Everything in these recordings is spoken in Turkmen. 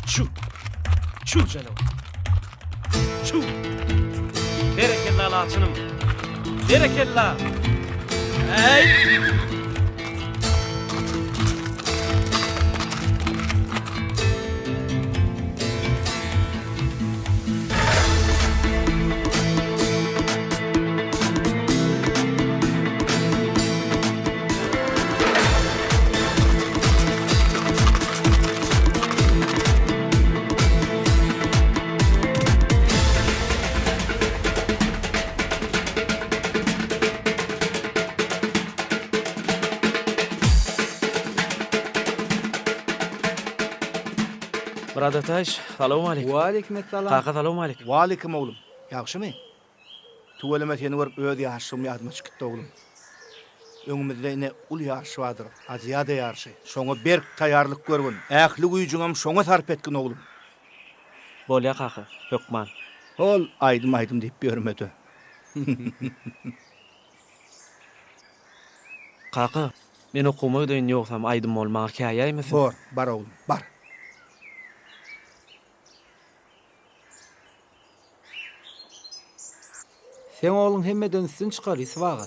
Çüw. Çüw janawar. Çüw. Berekella laçynym. Berekella. Äý. Myrat Ataýewiç, salowmaleýkim. Waleýkim essalam. Kaka salowmaleýkim. Waleýkim oglum. Ýagşymy? Tüweleme seni görüp öz ýaşlygym ýadyma düşüp gitdi oglum. Öňümizde ine uly ýaryş bardyr, Aziada ýaryşy. Şoňa berk taýýarlyk görgün. Ähli güýjüňem şoňa sarp etgin oglum. Bolýa kaka, hökman. Hol aýdym aýdym diýip ýörmede. Kaka, men okuwyma gideýin ýogsam aýdym bol maňa käýäýmesin. Bor, bar oglum, bar. Seň ogluň hemmeden üstün çykar, Ýusup aga.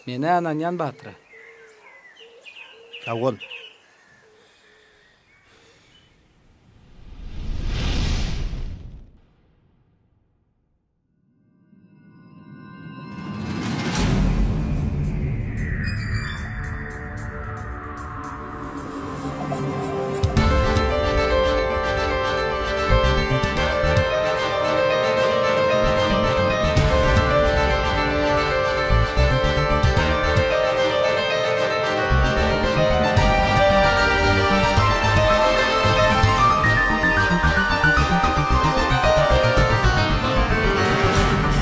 Men-ä ynanýan Batyra. Sag bol.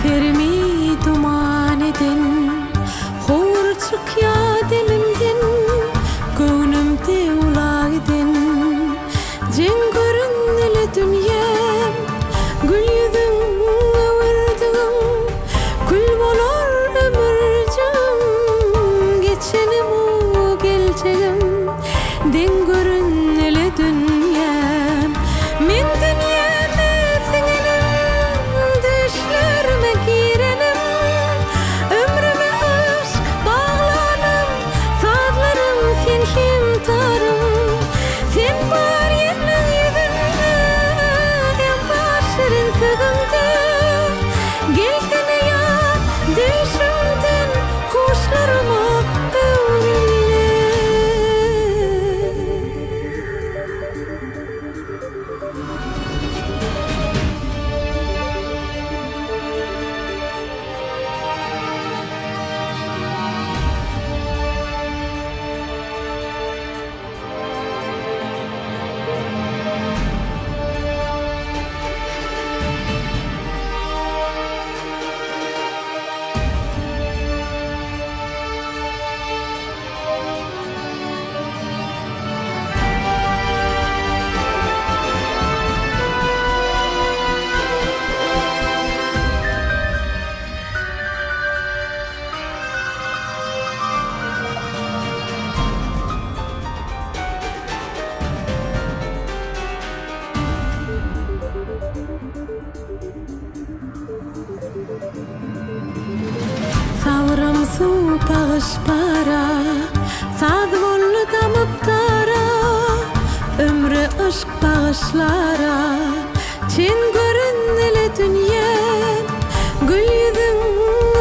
Serimi duman eden Howur çykýa demimden Göwnümde ula giden Jeň görünmeli dünýäm Gül ýüzüň öwürdügiň Kül bolar ömürjigim Geçenim-u geljegim Deň görünmeli dünýäm Men dünýäme siňenim Düşlerime girenim Ömrüme yşk baglanym Sazlarym sen hem tarym Sen bar ýerleň ýüzünde Hem bar şirin sözüňde Gelsene ýar düýşümden Huşlaryma öwrüldi. Sabrym suw pagyş para, Saz boldy damyp dara, Ömre yşk bagyşlara. Çen göründile dünýäm, Gül ýüzüň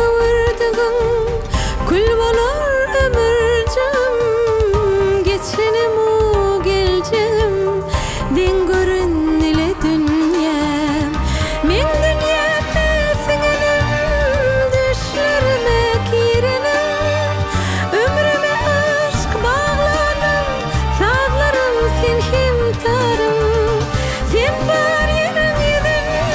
öwürdügiň, Kül bolar ömürjigim, Geçenim-u geljegim, Deň göründile dünýäm. Meň dünýäme siňenim, Düşlerime girenim, Ömrüme yşk baglanym, Sazlarym sen hem tarym. Sen bar ýeriň ýüzünde.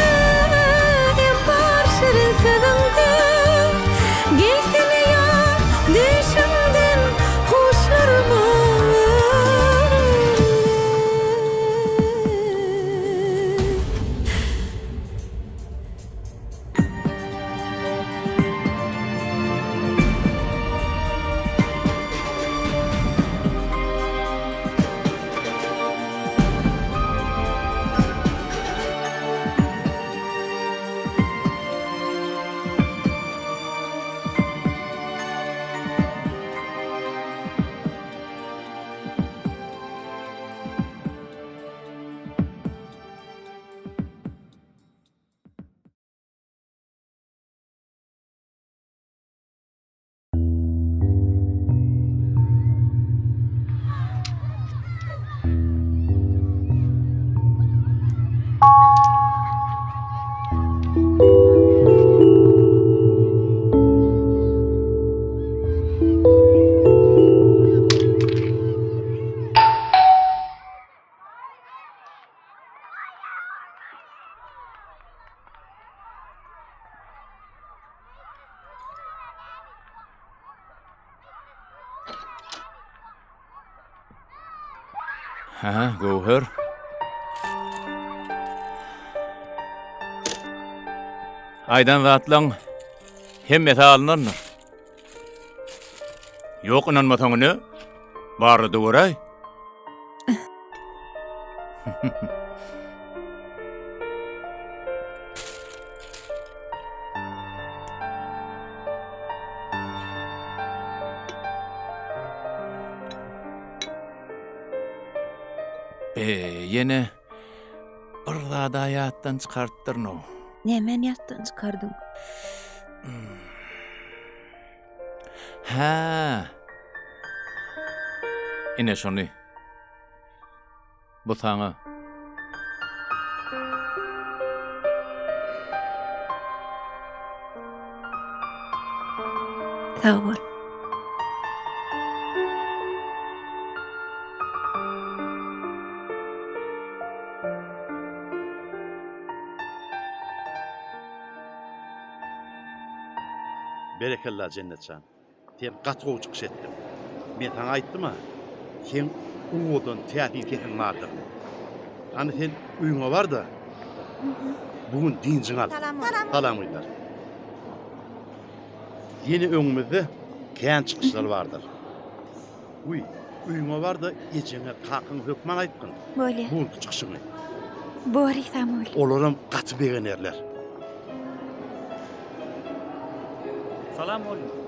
Hä, Göwher. Aýdan zatlaň hemmesi alynandyr. Ýok ynanmasaň ine, barla-da göräý. E, ýene bir zada ýatdan çykarypdyryn-ow. Nämäni ýatdan çykardyň? Hä. Ine şony. Bu saňa. Sag bol. Berekella Jennet jan. Sen gaty gowy çykyş etdiň. Men saňa aýtdym-a, seň owadan, täsin sesiň bardygyny. Hany sen öýüňe bar-da, bu gün dynjyňy al. Salam gyzlar. Ýene öňümizde kän çykyşlar bardyr. Wiý, öýüňe bar-da, ejeňe, kakaňa hökman aýtgyn. Bolýa. Bu günki çykyşyňy. Bor, Isamoýl. Olaram gaty begenerler. Salam mugallym.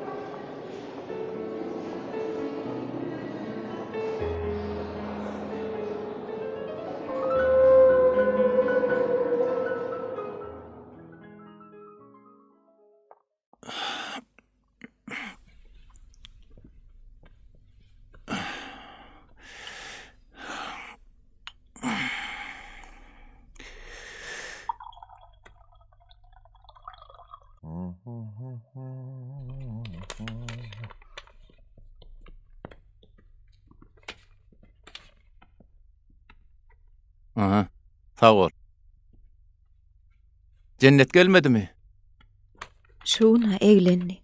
Aha, sag bol. Jennet gelmedimi? Şu gün-ä eglendi.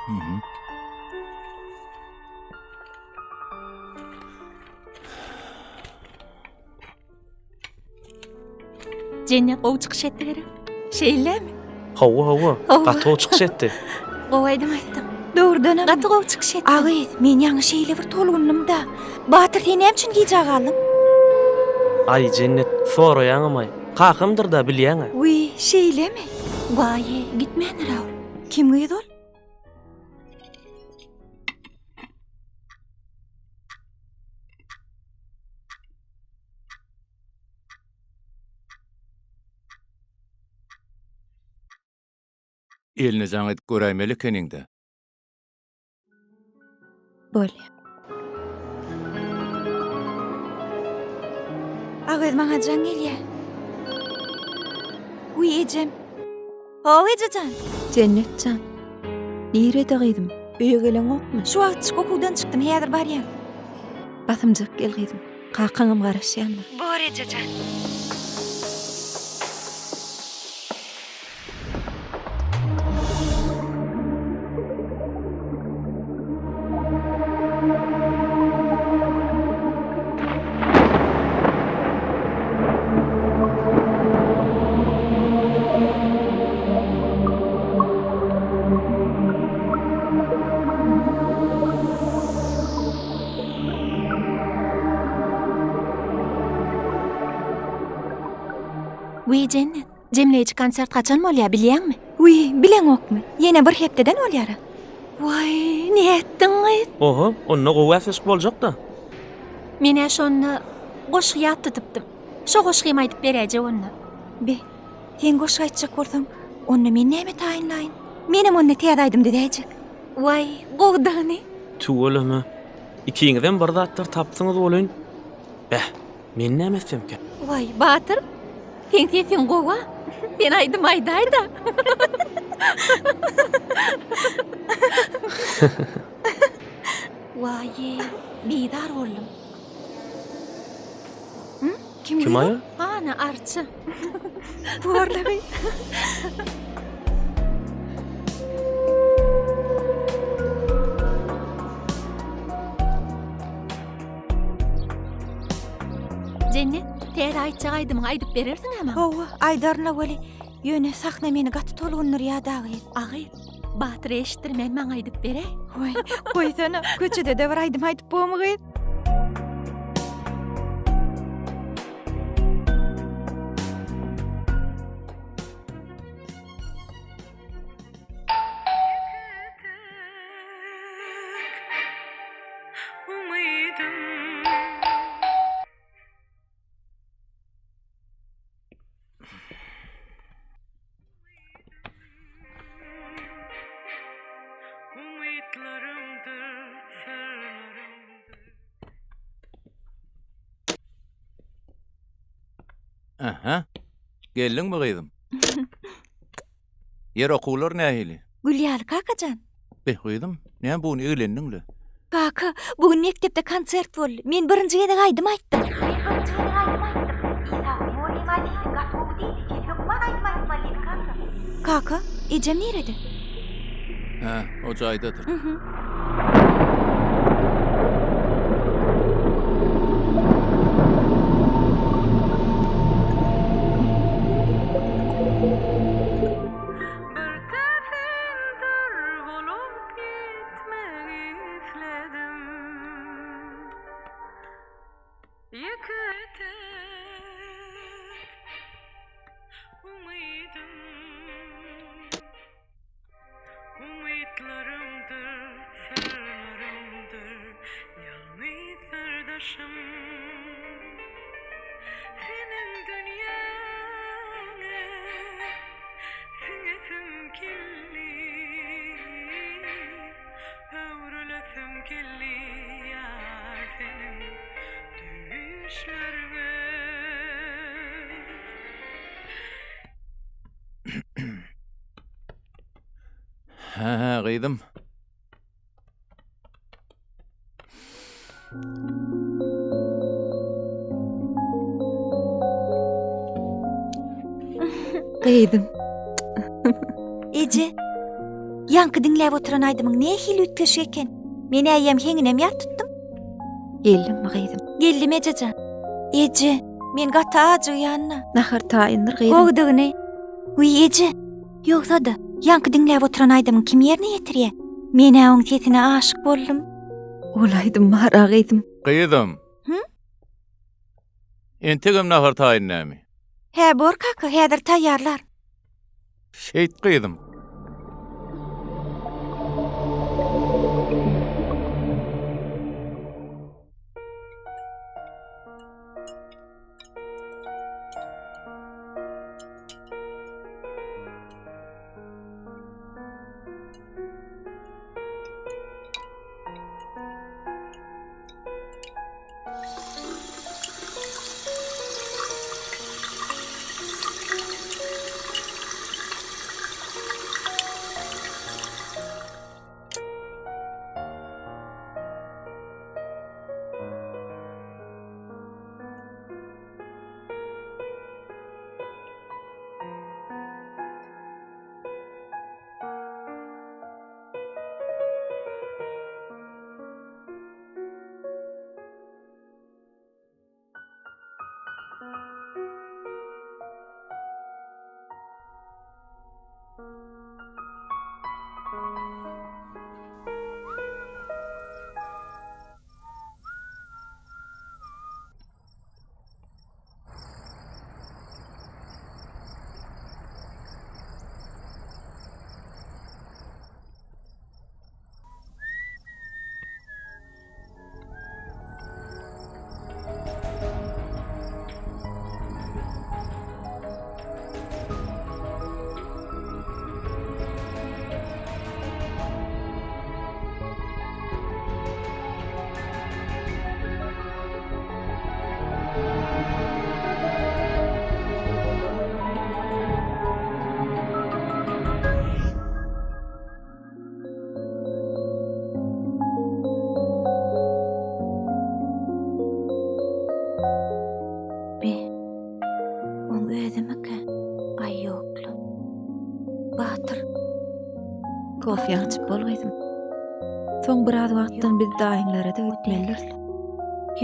Mhm. Jennet gowy çykyş etdi gerek. Şeýlemi? Hawa, hawa. Hawa. Gaty gowy çykyş etdi. Gowy aýdym aýtdyň. Dogrudanam. Gaty gowy çykyş etdiň. A gyz, men ýaňy şeýle bir tolgundym-da. Batyr, sen näme üçin gijä galdyň? Aý, Jennet, soraýaňam-aý. Kakamdyr-da, bilýäň-ä. Wiý, şeýlemi? Waý, gitmändir-ä ol. Kim gyz ol? Eline jaň edip göräýmeli ekeniň-dä. Bolýa. Agyz maňa jaň gelýä. Wiý ejem. Haw ejejan. Jennet jan. Nirede gyzym? Öýe geleňokmy? Şu wagtjyk okuwdan çykdym, häzir barýan. Basymjak gel gyzym. Kakaňam garaşýandyr. Bor ejejan. Wiý Jennet, jemleýji konsert haçan bolýar bilýäňmi? Wiý, bileňokmy? Ýene bir hepdeden bolýar-a. Waý, nätdiň gyz? Oho, onda gowy bäsleşik boljak-da. Men-ä şonda goşgy ýat tutypdym. Şo goşgymy aýdyp beräýjek onda. Be, sen goşgy aýtjak bolsaň, onda men näme taýynlaýyn? Menem onda täze aýdym düzäýjek. Waý, gowudygyny. Tüweleme. Ikiňizem bir zatlar tapsyňyz welin, beh, men näme etsemkä? Waý, Batyr, seň sesiň gowy-a. Sen aýdym aýdaý-da. Waý-eý, bizar boldum. Kim Kim aýal? Ana Arça. Borlagy. Jennet, täze aýtjak aýdymyňy aýdyp berersiň-ä maňa? Hawa, aýdaryn-la weli, ýöne sahna meni gaty tolgundyrýar dagy. Agy, Batyr eşitdirmän maňa aýdyp beräý. Goý, goýsana, köçede-de bir aýdym aýdyp bormy gyz? Aha. Geldiňmi gyzym? Ýer okuwlar nähili? Gül ýaly kakajan. Be gyzym, näme bu gün eglendiň-le? Kaka, bu gün mekdepde konsert boldy. Men birinji gezek aýdym aýtdym. Men birinji gezek aýdym aýtdym. Isaguly mugallym aý sesiň gaty gowy diýdi. Sen hökman aýdym aýtmaly diýdi kaka. Kaka, ejem nirede? Hä, o jaýdadyr. Mhm. Hä, hä, gyzym. Gyzym. Eje, ýaňky diňläp oturan aýdymyň nähili üýtgeşik eken. Men äýýäm heňinem ýat tutdum. Geldiňmi gyzym? Geldim ejejan. Eje, men gaty ajygýan-da. Nahar taýyndyr gyzym. Gowudygyny. Wiý eje, ýogsa-da, ýaňky diňläp oturan aýdymyň kim ýerine ýetirýä? Men-ä oň sesine aşyk boldum. Ol aýdym bar-a gyzym. Gyzym. Hü? Entegem nahar taýyn dämi? Hä, bor kaka, häzir taýýarlar. Şeýt gyzym. Kofýaňy içip bol gyzym. Soň biraz wagtdan biz daýyňlara-da gitmelidiris.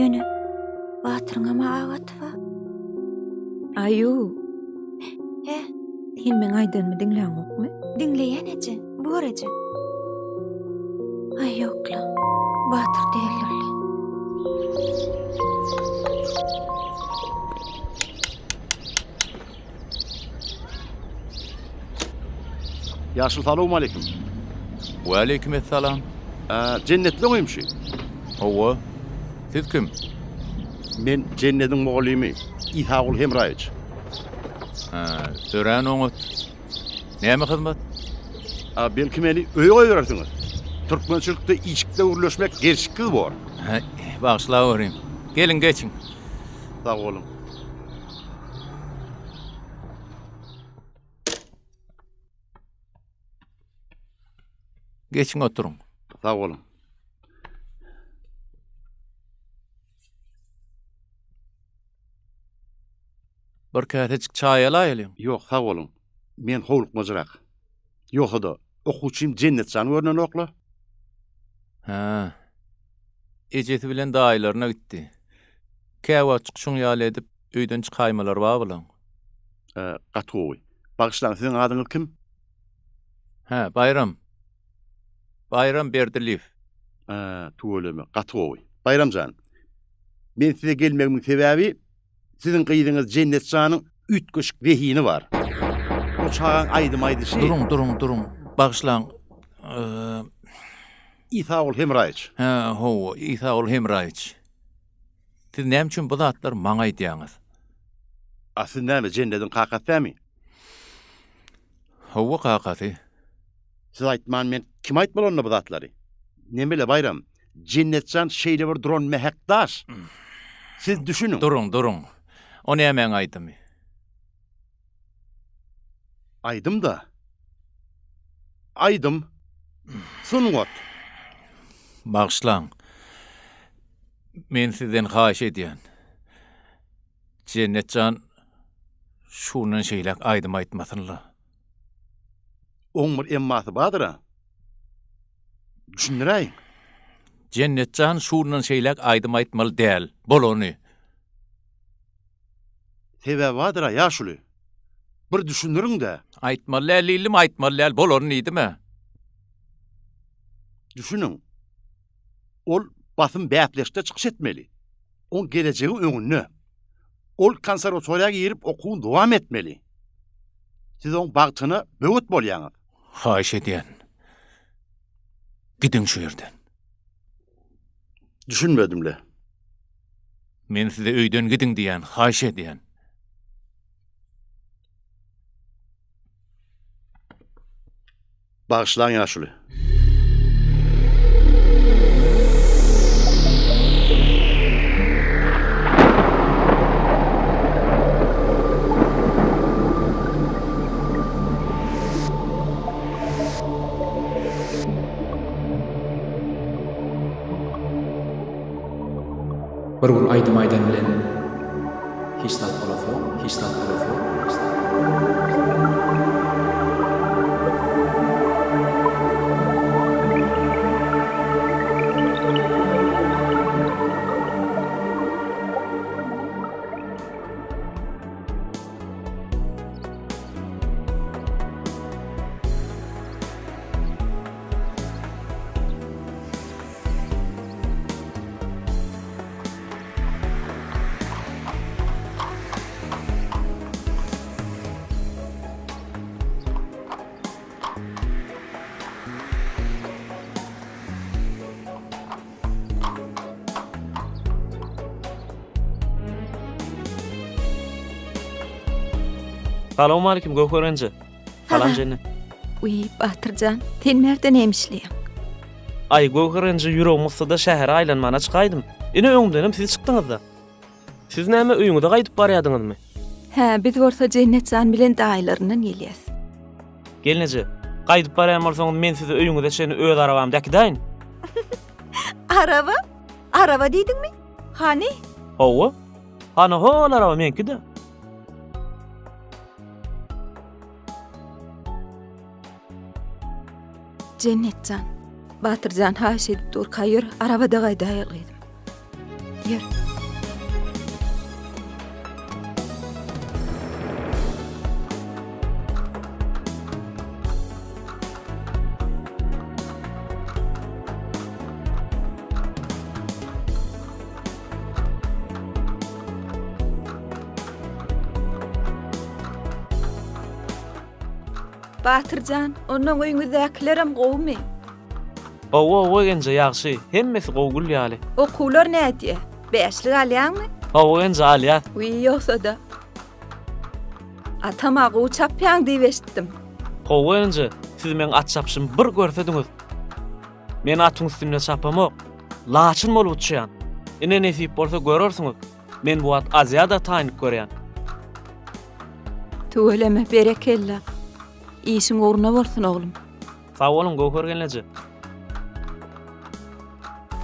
Ýöne Batyryňam-a ak aty bar. Aýu. He? Sen meň aýdanymy diňläňokmy? Diňleýän eje, bor eje. Aý ýok-la, Batyr däldir-le. Ýaşuly salowmaleýkim. Waleýkim essalam. Jennetli goýumşy. Hawa. Siz kim? Men Jennediň mugallymy Isagul Hemraýewiç. Hä, örän oňat. Näme hyzmat? A belki meni öýe goýberersiňiz? Türkmençilikde işikde gürleşmek gelşiksiz bor. Hä, bagyşlaweriň. Geliň, geçiň. Sag boluň. Geçiň oturyň. Sag boluň. Bir käsejik çaý alaýalyň. Ýok, sag boluň. Men howlukmajyrak. Ýogsa-da, okuwçym Jennetjan görnenok-la. Hä. Ejesi bilen daýylaryna gitdi. Käwagtjyk şuň ýaly edip öýden çykaýmalary bar bulaň. Gaty gowy. Bagyşlaň, siziň adyňyz kim? Hä, Baýram. Baýram Berdiliýew. Hä, tüweleme, gaty gowy. Baýram jan, men size gelmegimiň sebäbi, siziň gyzyňyz Jennet janyň üýtgeşik zehini bar. O çagaň aýdym aýdyşy. Duruň, duruň, duruň. Bagyşlaň. Isagul Hemraýewiç. Hä, hawa, Isagul Hemraýewiç. Siz näme üçin bu zatlary maňa aýdýaňyz? A siz näme, Jennediň kakasy dämi? Hawa, kakasy. Siz aýtman men kime aýtmaly onda bu zatlary? Nemele Baýram, Jennetjan şeýle bir duran mähek daş. Siz düşüniň. Duruň, duruň. O nämäň aýdymy? Aýdym-da. Aýdym. Sungat. Bagyşlaň. Men sizden haýyş edýän. Jennet jan şundan şeýläk aýdym aýtmasyn-la. Oň bir emmasy bardyr-a. Düşündiräýiň. Jennet jan şundan şeýläk aýdym aýtmaly däl. Bolany. Sebäbi bardyr-a, ýaşuly. Bir düşündiriň-dä. Aýtmaly däl diýdim, aýtmaly däl, bolany diýdim-ä. Düşüniň. Ol basym bäsleşikde çykyş etmeli. Oň gelejegi öňünde. Ol konserwatoriýa girip okuwyny dowam etmeli. Siz oň bagtyna böwet bolýaňyz. Haýyş edýän. Gidiň şu ýerden. Düşünmedim-le. Men size öýden gidiň diýýän, haýyş edýän. Bagyşlaň ýaşuly. Bir gün aýdym aýdan bilen hiç zat bolasok, hiç zat bolasok, hiç zat. Salowmalikim Göwher enje. Salam Jennet. Uý, Batyrjan, sen bärde näme işleýäň? Aý, Göwher enje ýüregim gysdy-da şähere aýlanmana çykaýdym. Ine öňümdenem siz çykdyňyz-da. Siz näme öýüňize gaýdyp barýadyňyzmy? Hä, biz bolsa Jennet jan bilen daýylaryndan gelýäs. Gelneje, gaýdyp barýan bolsaňyz men sizi öýüňize çenli öz arabamda äkidäýin. Araba? Araba diýdiňmi? Hany? Hawa. Hany hol araba meňki-de. Jennet jan, Batyr jan haýyş edip durka ýör, arabada gaýdaýaly gyzym. Ýör. Batyr jan, onnoň öýüňizdäkilerem gowumy? Hawa, hawa genje, ýagşy. Hemmesi gowy gül ýaly. Okuwlar nädýä? Bäşlik alýaňmy? Hawa genje, alýas. Wiý, ýogsa-da. Atama gowy çapýaň diýip eşitdim. Hawa genje, siz meň at çapyşymy bir görsediňiz. Men atyň üstünde çapamok. Laçyn bolup uçýan. Ine nesip bolsa görersiňiz. Men bu wagt Aziada taýynlyk görýän. Tüweleme, berekella. Işiň ugruna bolsun, oglum. Sag boluň, Göwher gelneje.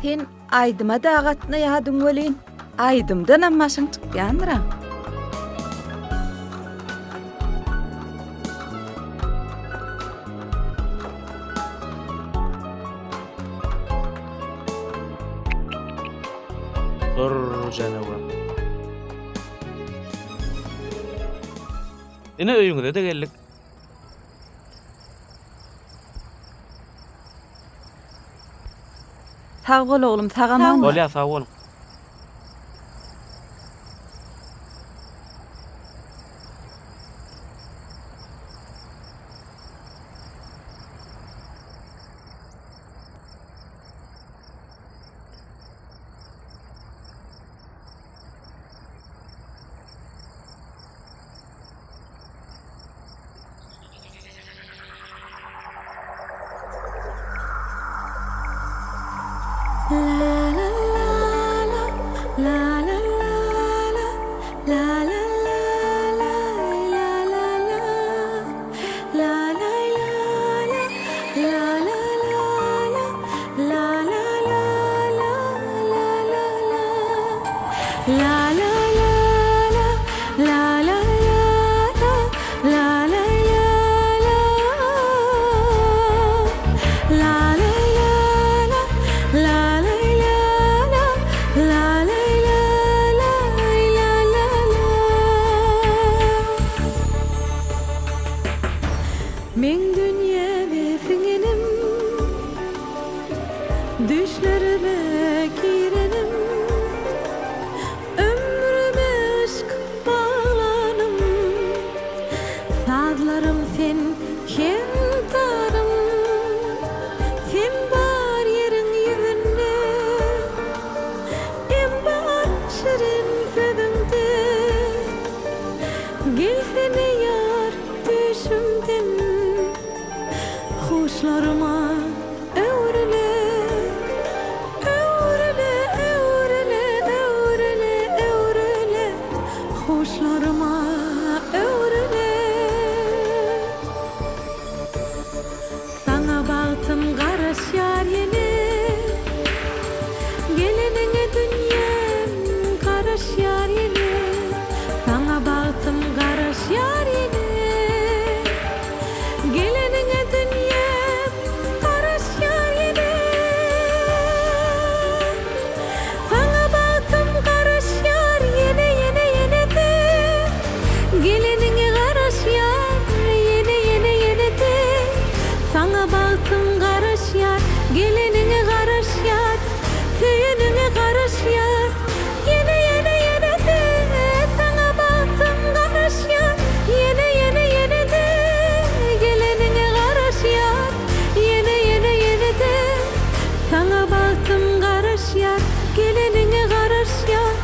Sen aýdyma-da gatnaýadyň welin, aýdymdanam başyň çykýandyr-a. Dur janawar. Ine öýüňize-de geldik. Sag bol oglum, sag aman bol. Bolýar, sag boluň. Meň dünýäme siňenim, Düýşlerime girenim, Ömrüme yşk baglanym, Sazlarym sen hem tarym, Sen bar ýeriň ýüzünde, Em bar şirin sözüňde. Gelsene ýar düýşümden, Huşlaryma öwrüle, Öwrüle, öwrüle, öwrüle, öwrüle, Huşlaryma öwrüle. Saňa bagtym garaşýar ýene, Geleniňe dünýäm garaşýar ýene, Saňa bagtym garaşýar ýene, Geleniňe dünýäm garaşýar ýene. Saňa bagtym garaşýar ýene, ýene, ýene-de, Geleniňe garaşýar ýene, ýene, ýene-de, Saňa bagtym garaşýar, geleniňe garaşýar, Söýeniňe garaşýar ýene, ýene, ýene-de, Saňa bagtym garaşýar ýene, ýene, ýene-de, Geleniňe garaşýar ýene, ýene, ýene-de, Saňa bagtym garaşýar, geleniňe garaşýar,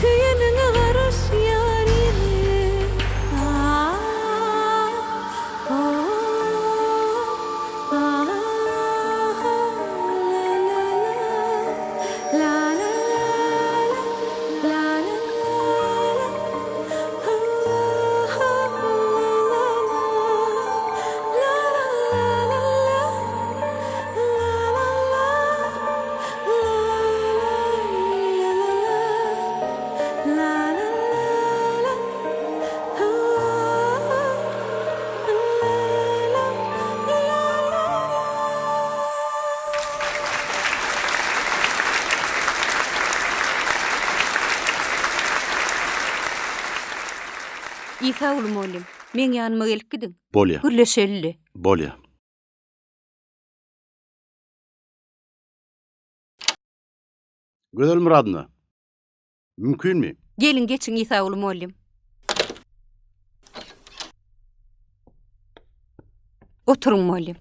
Söýeniňe garaşýar ýene. Isaguly mugallym, meň ýanyma gelip gidiň. Bolýa. Gürleşeli-le. Bolýa. Gözel Myradowna, mümkinmi? Geliň, geçiň, Isaguly mugallym. Oturyň, mugallym.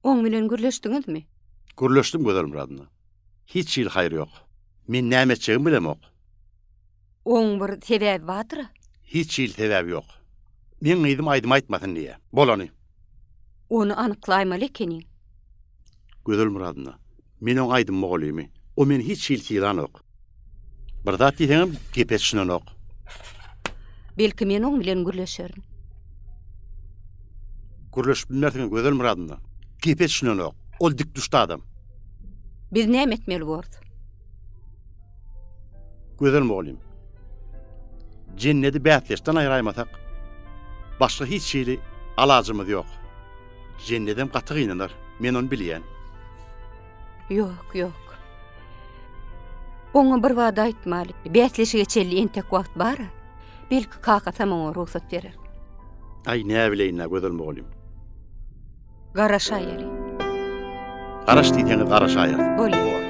Oň bilen gürleşdiňizmi? Gürleşdim, Gözel Myradowna. Hiç hili haýyr ýok. Men näme etjegimi bilemok. Oň bir sebäbi bardyr-a? Hiç hili sebäbi ýok. Meň gyzym aýdym aýtmasyn diýýär. Bolany. Ony anyklaýmaly ekeniň. Gözel Myradowna, men oň aýdym mugallymy. O meni hiç hili sylanok. Bir zat diýseňem gepe düşünenok. Belki men oň bilen gürleşerin. Gürleşip bilmersiňiz Gözel Myradowna. Gepe düşünenok. Ol dik-duşdy adam. Biz näme etmeli borus? Gözel mugallym. Jennedi bäsdeşden aýraýmasak, başga hiç hili alajymyz ýok. Jennedem gaty gynanar, men ony bilýän. Ýok, ýok. Oňa bir wada aýtmaly. Bäsleşige çenli entek wagt bar-a. Belki kakasam oňa rugsat berer. Aý, näbileýin-dä, Gözel mugallym. Garaşaýaly. Garaş diýseňiz garaşaýarys. Bolýar.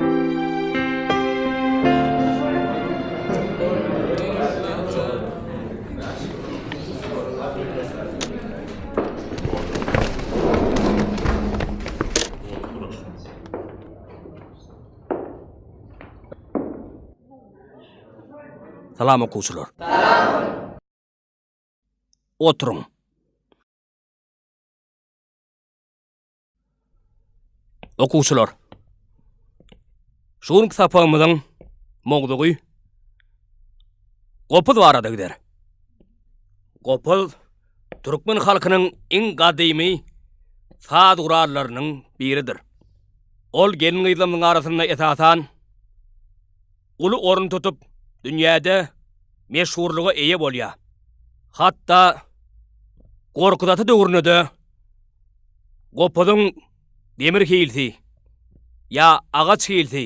Salam okuwçylar. Salam. Oturyň. Okuwçylar. Şu günki sapagymyzyň mowzugy gopuz barada gider. Gopuz türkmen halkynyň iň gadymy saz gurallarynyň biridir. Ol gelin-gyzlarymyzyň arasynda esasan uly orun tutup, dünýäde meşhurlyga eýe bolýar. Hatda Gorkut ata döwründe-de gopuzyň demir hilsi ýa agaç hilsi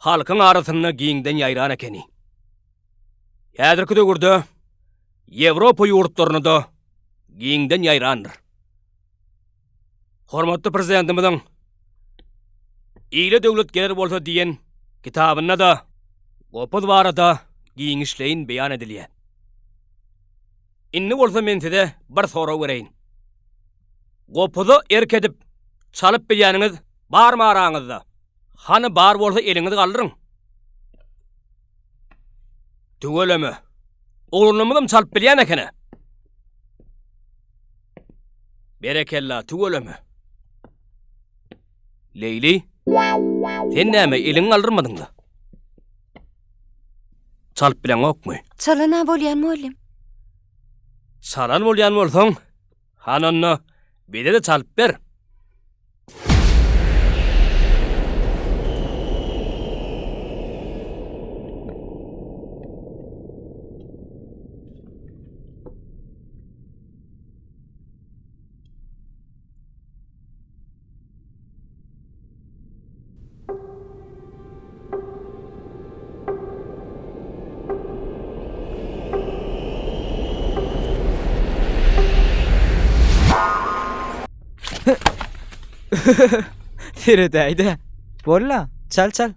halkyň arasynda giňden ýaýran ekeni. Häzirki döwürde Ýewropa ýurtlarynda-da giňden ýaýrandyr. Hormatly Prezidentimiziň Ile döwlet geler bolsa diýen kitabynda-da gopuz barada giňişleýin beýan edilýär. Indi bolsa men size bir sorag bereýin. Gopuza erk edip, çalyp bilýäniňiz barmy araňyzda? Hany bar bolsa eliňizi galdyryň. Tüweleme. Oglanlarymyzam çalyp bilýän eken-ä. Berekella, tüweleme. Leýli, sen näme eliňi galdyrmadyň-da? Çalyp bileňokmy? Çalan-a bolýan, mugallym. Çalan bolýan bolsaň, hany onda bize-de çalyp ber. Seredäýdä. Bolla, çal çal.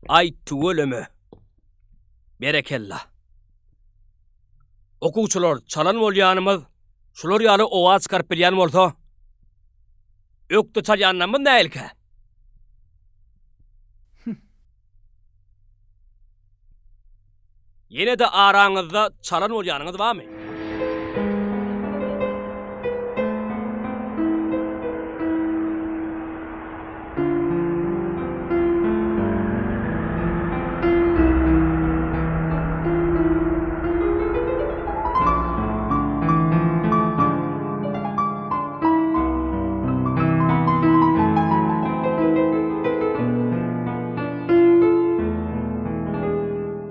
Aý tüweleme. Berekella. Okuwçylar çalan bolýanymyz şular ýaly owaz çykaryp bilýän bolsa, ökde çalýanlarymyz näilkä? Ýene-de araňyzda çalan bolýanyňyz barmy?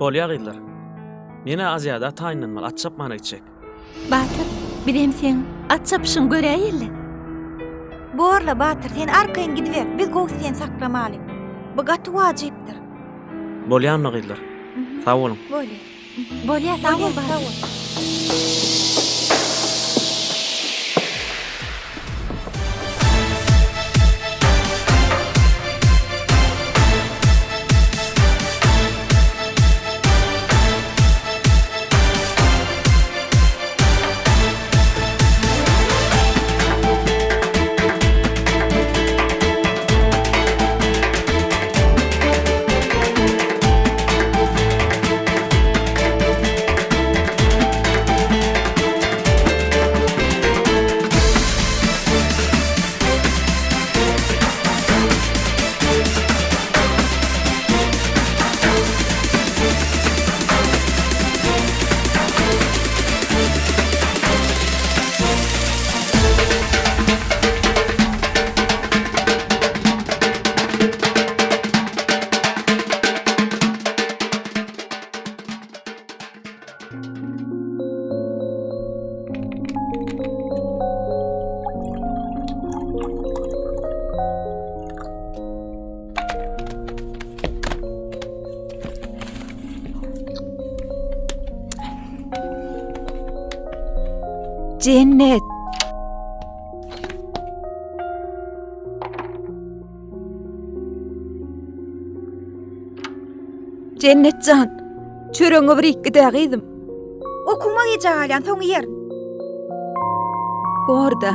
Bolýa gyzlar. Men-ä Aziada taýynlanmaly, at çapmana gitjek. Batyr, bizem seň at çapyşyňy göräýeli. Borla, Batyr, sen arkaýyn gidiber, biz gowusy seni saklamaly. Bu gaty wajypdyr. Bolýa onda gyzlar. Sag boluň. Bolýa. Bolýa, sag bol, Sag bol. Jennet. Jennet jan, çöregiňi bir iýip gid-ä gyzym. Okuwyma gijä galýan, soň iýerin. Bor-da.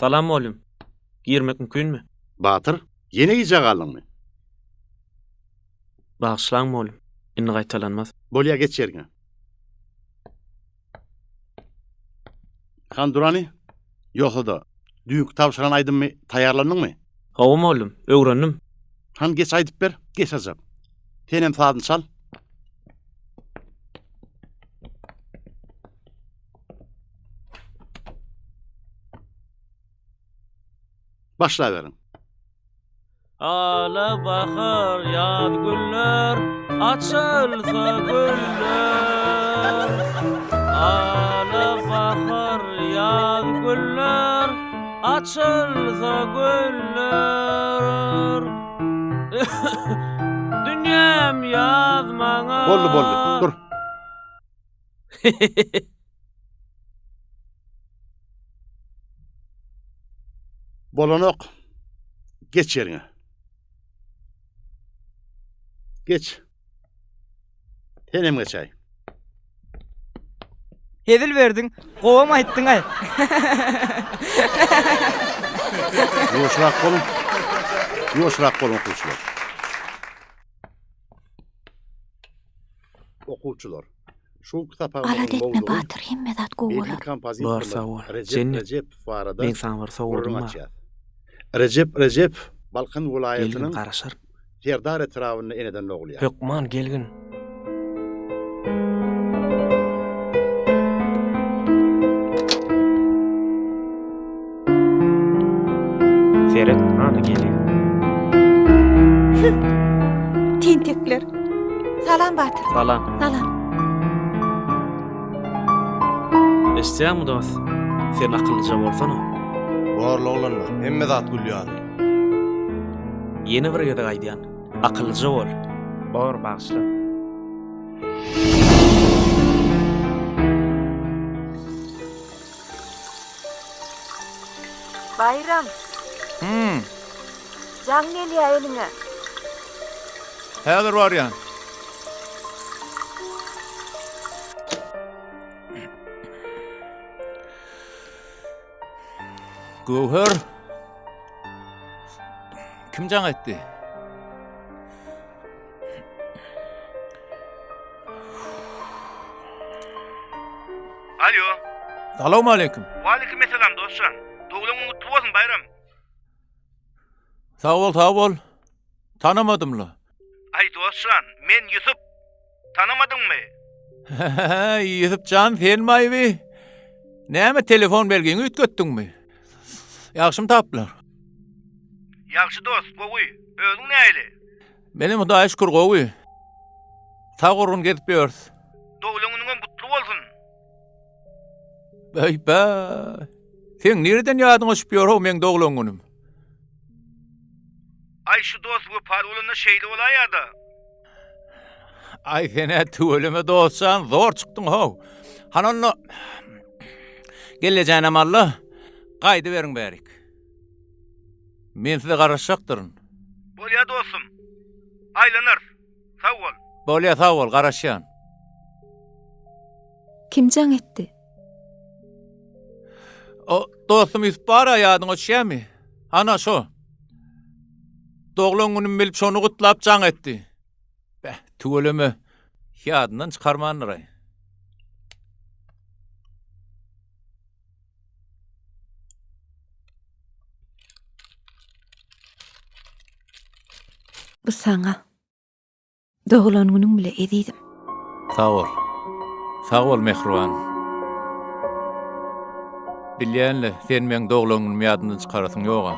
Salam mugallym. Girmek mümkinmi? Batyr, ýene gijä galdyňmy? Bagyşlaň mugallym. Indi gaýtalanmaz. Bolýa geç ýeriňe. Han Durany, ýogsa-da, düýnki tabşyran aýdymymy taýýarlandyňmy? Hawa mugallym, öwrendim. Han geç aýdyp ber, geç ajap. Senem sazyny çal. Başlaberiň. Ala bahar ýaz güller açylsa güller Ala bahar ýaz güller açylsa güller Dünýäm ýaz maňa Boldy boldy dur. Bolanok. Geç ýeriňe. Geç. Senem geçäý. Hezil berdiň, gowam aýtdyň-aý. Ýuwaşrak boluň. Ýuwaşrak boluň okuwçylar. Okuwçylar. Şu günki sapagymyzyň Alada etme mowzugy Batyr hemme zat gowy belli bolar. Bor sag kompozitorlar bol. Rejep Jennet, Rejepow barada meň saňa bir sowgadym gürrüň bar. açýas. Rejep Rejepow Balkan Gelgin welaýatynyň garaşaryn. Serdar etrabynda eneden dogulýar. Hökman gelgin. Seret, ana gelýär. Tentekler. Salam Batyr. Salam. Salam. Eşitýäňmi dost? Sen akyllyja bolsana. Borly oglanlar, hemme zat gül ýaly. Ýene bir gezek aýdýan, akyllyja bol. Bor, bagyşla. Baýram. Hum. Jaň gelýä eliňe. Häzir barýan. Göwher. Kim jaň etdi? Alo. Salowmaleýkim. Waleýkim essalam dostjan. Doglan günüň gutly bolsun Baýram. Sag bol, sag bol. Tanamadym-la. Aý dostjan, men Ýusup. Tanamadyňmy? Ýusup jan, senmi-aý bi? Näme telefon belgiňi üýtgetdiňmi? Ýagşymy taplar? Ýagşy dost, gowy. Özüň nähili? Menem Hudaýa şükür gowy. Sag gurgun gezip ýörüs. Doglan günüňem gutly bolsun. Äý-bä. Seň nireden ýadyňa düşüp ýör-ow meň doglan günüm? Aý şu dost wepaly bolanda şeýle bolaýýa-da. Aý sen-ä tüweleme dostjan zor çykdyň how. Hany onda gellejanem al-da, gaýdyberiň bärik. Men size garaşjakdyryn. Bolýa dostum. Aýlanarys. Sag bol. Bolýa sag bol, garaşýan. Kim jaň etdi? O dostum Ýusup bar-a ýadyňa düşýärmi? Ana şo. Doglan günüm bilip şony gutlap jaň etdi. Beh, tüweleme, ýadyndan çykarmandyr-aý. Bu saňa. Doglan günüň bile ezizim. Sag bol. Sag bol mähriban. Bilýän-le, sen meň doglan günümi ýadymdan çykarasyň ýog-a.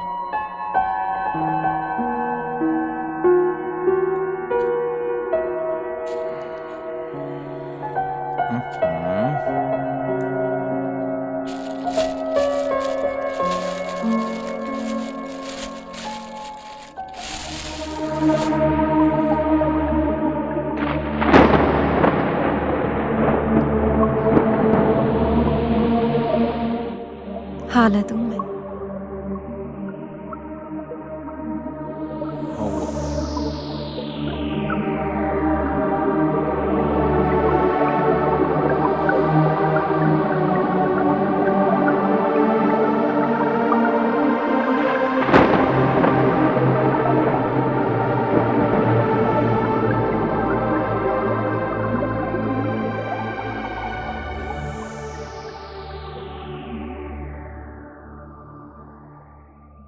Haladyňmy?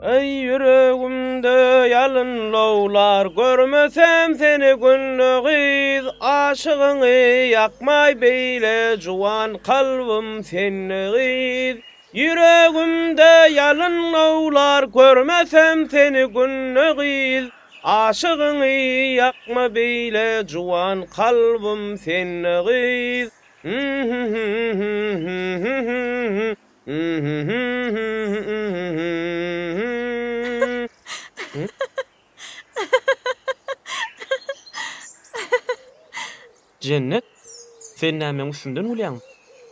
Eý ýüregimde ýalyn lowlar Görmesem seni günde gyz Aşygyňy ýakmaý beýle Juwan kalbym sende gyz Ýüregimde ýalyn lowlar Görmesem seni günde gyz Aşygyňy ýakma beýle Juwan kalbym sende gyz Jennet, sen näme meň üstümden gülýäňmi?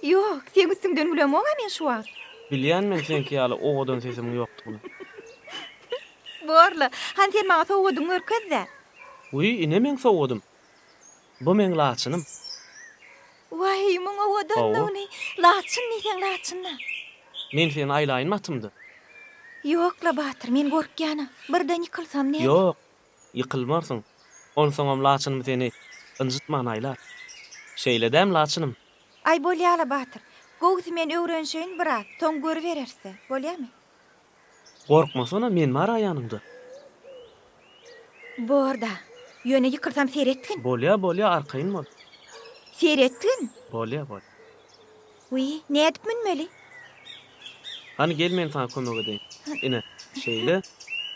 Ýok, seň üstüňden gülemog-a men şu wagt. Bilýän men seňki ýaly owadan sesimiň ýokdugyny. Borla, hany sen maňa sowgadyňy görkez-dä. Wiý, ine meň sowgadym. Bu meň laçynym. Waý, muň owadanlygyny! Laçyn diýseň laçyn-da. Men seni aýlaýynmy atymda? Ýok-la, Batyr, men gorkýan-a. Birden ýykylsam näme? Ýok, ýykylmarsyň. Onsoňam laçynym seni ynjytman aýlar. Şeýle dämi, Laçynym? Aý, bolýa-la, Batyr. Gowusy men öwrenşeýin biraz, soň görübereris-dä. Bolýamy? Gorkmasana, men bar-a ýanyňda. Bor-da. Ýöne ýykylsam seretgin. Bolýa, bolýa, arkaýyn bol. Seretgin. Bolýa, bolýa. Wiý, nädip münmeli? Hany gel men saňa kömek edeýin. Ine, şeýle.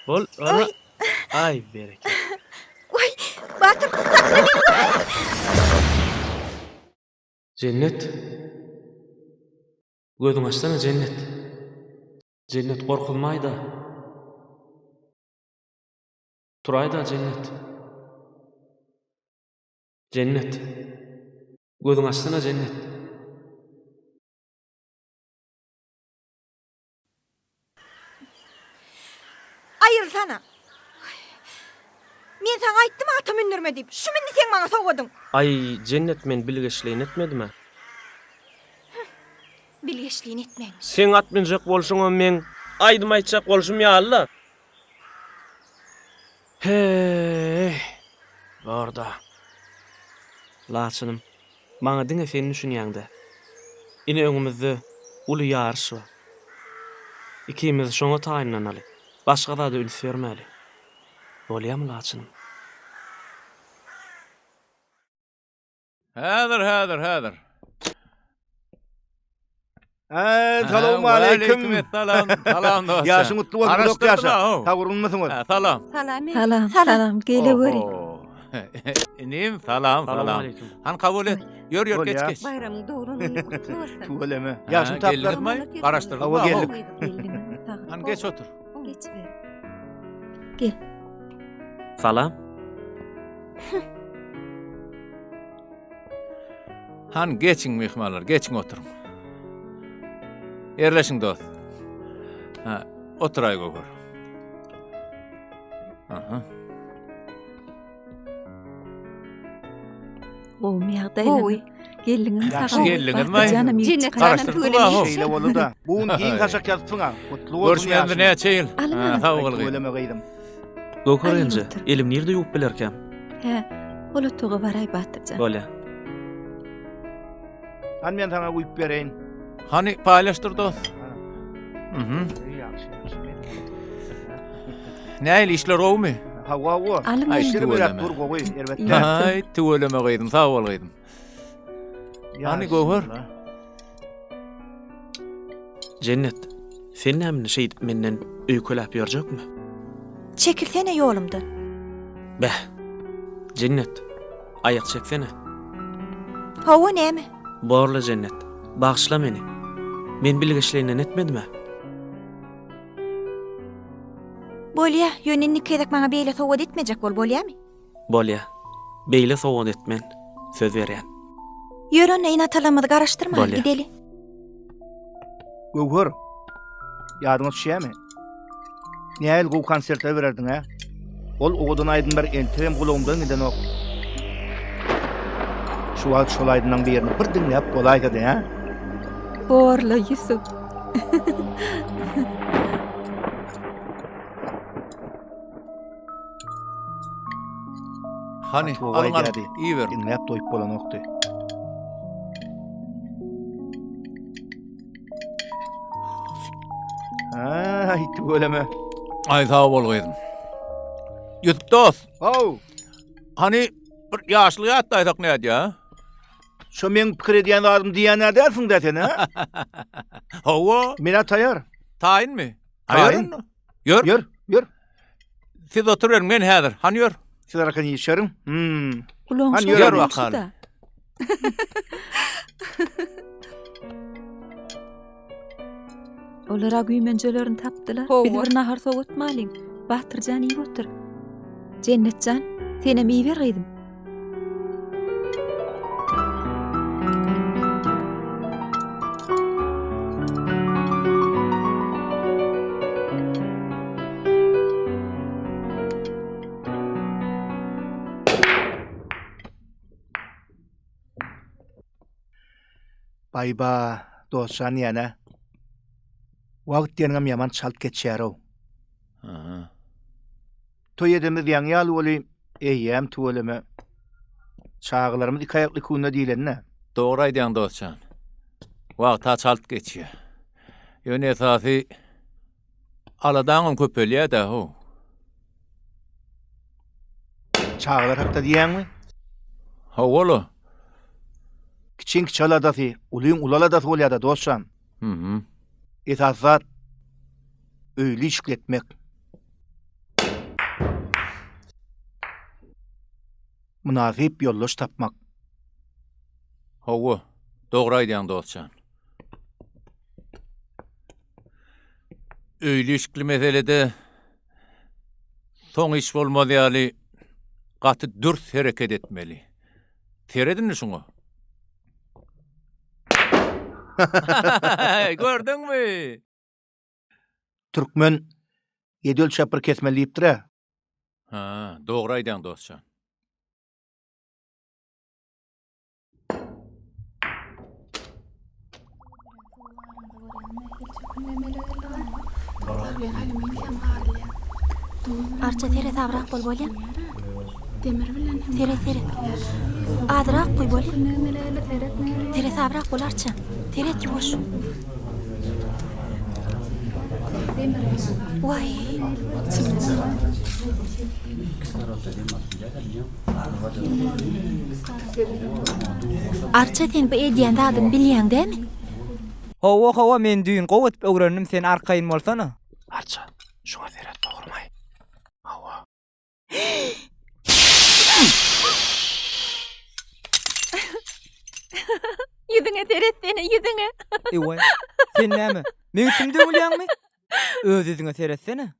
Bol, ana. Aý, berekella. Waý, Batyr, sakla meni, waý! Jennet. Gözüňi açsana, Jennet. Jennet gorkuzmaýda. Turaýda, Jennet. Jennet. Gözüňi açsana, Jennet. Aýrylsana. Men saňa aýtdym ata mündürme diýip. Şumy indi seň maňa sowgadyň? Aý, Jennet men bilgeşleýin etmedim-ä. Bilgeşleýin etmemiş. Seň at münjek bolşuňam meň aýdym aýtjak bolşum ýaly-la. He-eý, bor-da. Laçynym, maňa diňe sen düşünýäň-dä. Ine öňümizde uly ýaryş bar. Ikimiz şoňa taýynlanaly. Başga zada üns bermäli. Bolýamy, Laçynym? Häzir, häzir, häzir. Hä, salowmaleýkim. Waleýkim essalam. Salam dost. Ýaşyň gutly bolsun, uzak ýaşa. Sag bolunmysyňyz? Salam. Salam. Salam, salam. Geleweri. Inim, salam, salam. Han kabul et. Ýör, ýör, geç, geç. Baýramyň doglan güni gutly bolsun. Tüweleme. Ýaşyň taplar. Garaşdyrdyk. Hawa geldik. Han geç otur. Geçiber. Gel. Salam. Han geçiň myhmanlar, geçiň oturyň. Ýerleşiň dost. Ha, oturaý Göwher. Aha. Gowumy ýagdaýlar? Gowy. Geldiňizmi Ýagşy sag geldiňizmi? Batyr Jennet Garaşdyrdyk aho. Şeýle boldy-da. Bu gün giň saçak ýazypsyň-a. Gutly bolsun Görüşmänimize ýaşyň. näçe ýyl? Alyň, Ha, alyň. sag bol gyzym. Tüweleme gyzym. Göwher Alyň enje, otur. elim nirde ýuwup bilerkäm? Hä, ol otaga baraý Batyrjan. Bolýa. Hany men saňa guýup bereýin. Hany paýlaşdyr dost. Mhm. Ýagşy, ýagşy. Nähili işler gowumy? Hawa, hawa. Alyň Aý, alyň. tüweleme. Dur gowy, erbet däl. Aý, tüweleme gyzym, sag bol gyzym. Hany Göwher? Jennet, sen näme indi şeýdip menden öýkeläp ýörjekmi? Çekilsene ýolumdan. Beh. Jennet, aýak çeksene. Hawa, näme? Borla Jennet, bagyşla meni. Men bilgeşleýinden etmedim-ä. Bolýa, ýöne indiki gezek maňa beýle sowgat etmejek bol, bolýamy? Bolýa. Beýle sowgat etmen, söz berýän. Ýör onda ene-atalarymyzy garaşdyrmaly, Bolýa. gideli. Göwher, ýadyňa düşýärmi? Nähili gowy konsertler bererdiň, hä? Ol owadan aýdymlar entegem gulagymdan gidenok. Şu wagt şol aýdymlaň birini bir diňläp bolaýsady, hä? Borla Ýusup. Hany, Gaty gowy alyň alyň, aýdýardy. iýiberiň. Diňläp doýup bolanokdy. Aý, tüweleme. Aý, sag bol gyzym. Ýusup dost. Haw. Hany, bir ýaşlyk ýatlaýsak nädýä? Şo meň pikir edýän zadym diýýän-ä dälsiň-dä sen, hä? Hawa. Men-ä taýar. Taýynmy? Taýyn. Ýör. Ýör, ýör. Siz oturyberiň, men häzir. Hany ýör. Siz arkan ýişeriň. Hmm. Gulagyň Hany şol ýör bakalym. Olar-a güýmenjelerini tapdylar. Biz bir nahar sowatmalyň. Batyrjan iýip otur. Jennetjan, senem iýiber gyzym. Baý-ba, dostjan diýýän-ä. Wagt diýeniňem ýaman çalt geçýär-ow. Aha. Toý edemiz ýaňy ýaly weli, eýýäm tüweleme. Çagalarymyz iki aýakly künde diýlende. Dogry aýdýaň dost jan. Wagt-a çalt geçýär. Ýöne esasy aladaňam köpelýär-dä how. Çagalar hakda diýýäňmi? Hawa-la. Kiçiň kiçi aladasy, ulyň uly aladasy bolýar-da dost jan. Mhm. Esasy zat öýli-işikli etmek. Mynasyp ýoldaş tapmak. Hawa, dogry aýdýaň dost jan. Öýli-işikli meselede soň iş bolmaz ýaly gaty dürs hereket etmeli. Seret indi şuňa. Gördüňmi? Türkmen ýedi ölçäp bir kesmeli diýipdir-ä. Ha, dogry aýdýaň dost jan. Arça seresabrak bol bolýa. Seret seret. Azrak goý bolýa. Seresabrak bol Arça. Seret ýuwaş. Waý. Arça sen bu edýän zadyňy bilýäň dämi? Hawa hawa men düýn gowy edip öwrendim sen arkaýyn bolsana. Arça şuňa seret dogrymaý. Hawa. Ýüzüňe seretsene ýüzüňe. Ewaý sen näme meň üstümde gülýäňmi? Öz ýüzüňe seretsene.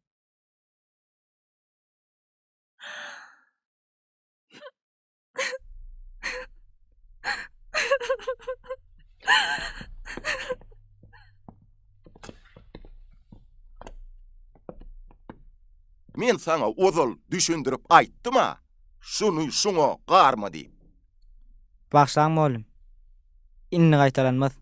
Men saňa ozal düşündirip aýtdym-a, şuny şuňa garma diýip. Bagyşlaň mugallym. Indi gaýtalanmaz.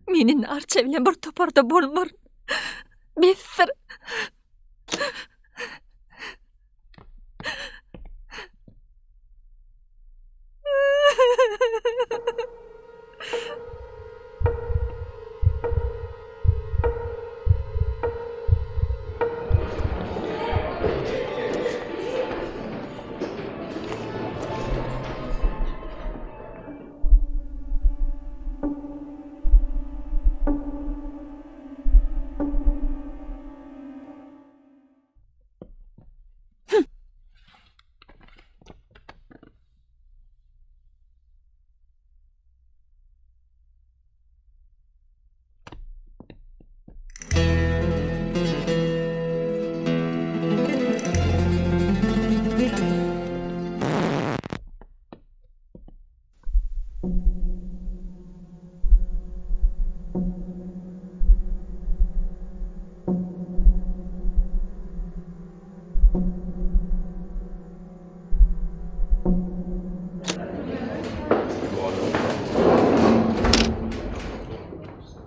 Men indi Arça bilen bir toparda bolmaryn. Besdir.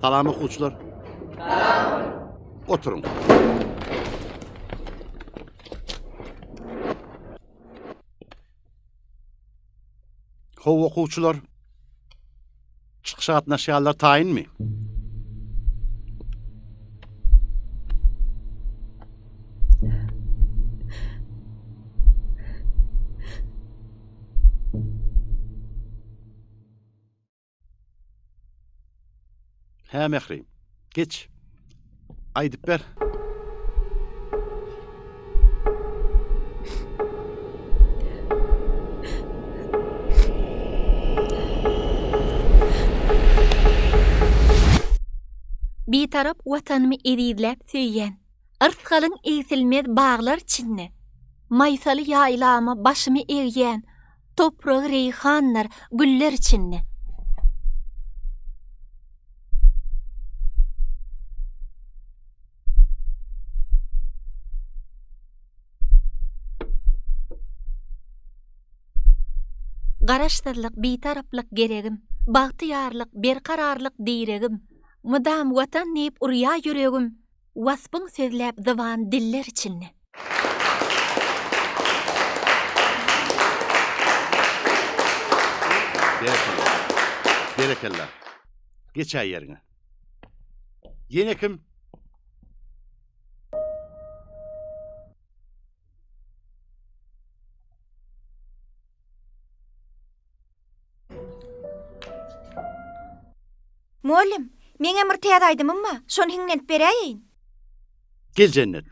Salam okuwçylar. Salam. Oturyň. How okuwçylar. Çykyşa gatnaşýanlar taýynmy? Hä Mähri, geç. Aýdyp ber. Bitarap Watanymy ezizläp söýýän. Yrsgalyň egsilmez baglar içinde. Maýsaly ýaýlama başymy egýän. Topragy reýhandyr, güller içinde. Garaşsyzlyk, Bitaraplyk geregim, Bagtyýarlyk, berkararlyk diregim, Mydam Watan diýip urýa ýüregim, Waspyň sözläp zyban diller içinde. Berekella. Berekella. Geçäý ýeriňe. Ýene kim? Mugallym, meňem bir täze aýdymym bar, şony hiňlenip beräýeýin. Gel Jennet.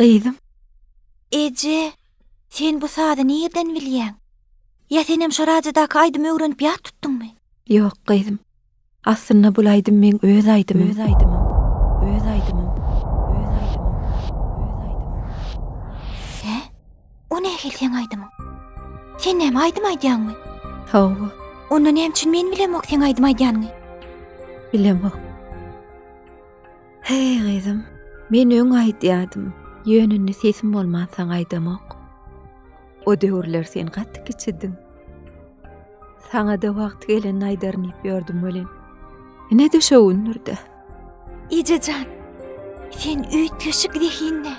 Gyzym. Eje, sen bu sazy nirden bilýäň? Ýa senem şo radiodaky aýdymy öwrenip ýat tutduňmy? Ýok, gyzym. Aslynda bul aýdym meň öz aýdymym. Öz aýdymym. Öz aýdymym. Öz aýdymym. Öz aýdymym. Hä? O nähili seň aýdymyň? Sen näme aýdym aýdýaňmy? Hawa. Onda näme üçin men bilemok seň aýdym aýdýanyňy? Bilemok. Heý gyzym, men öň aýdýadym, ýöne indi sesim bolmansoň aýdamok. O döwürler sen gaty kiçidiň. Saňa-da wagty gelende aýdaryn diýip ýördüm welin, ine-de şo gündür-dä. Eje jan, sen üýtgeşik zehinli.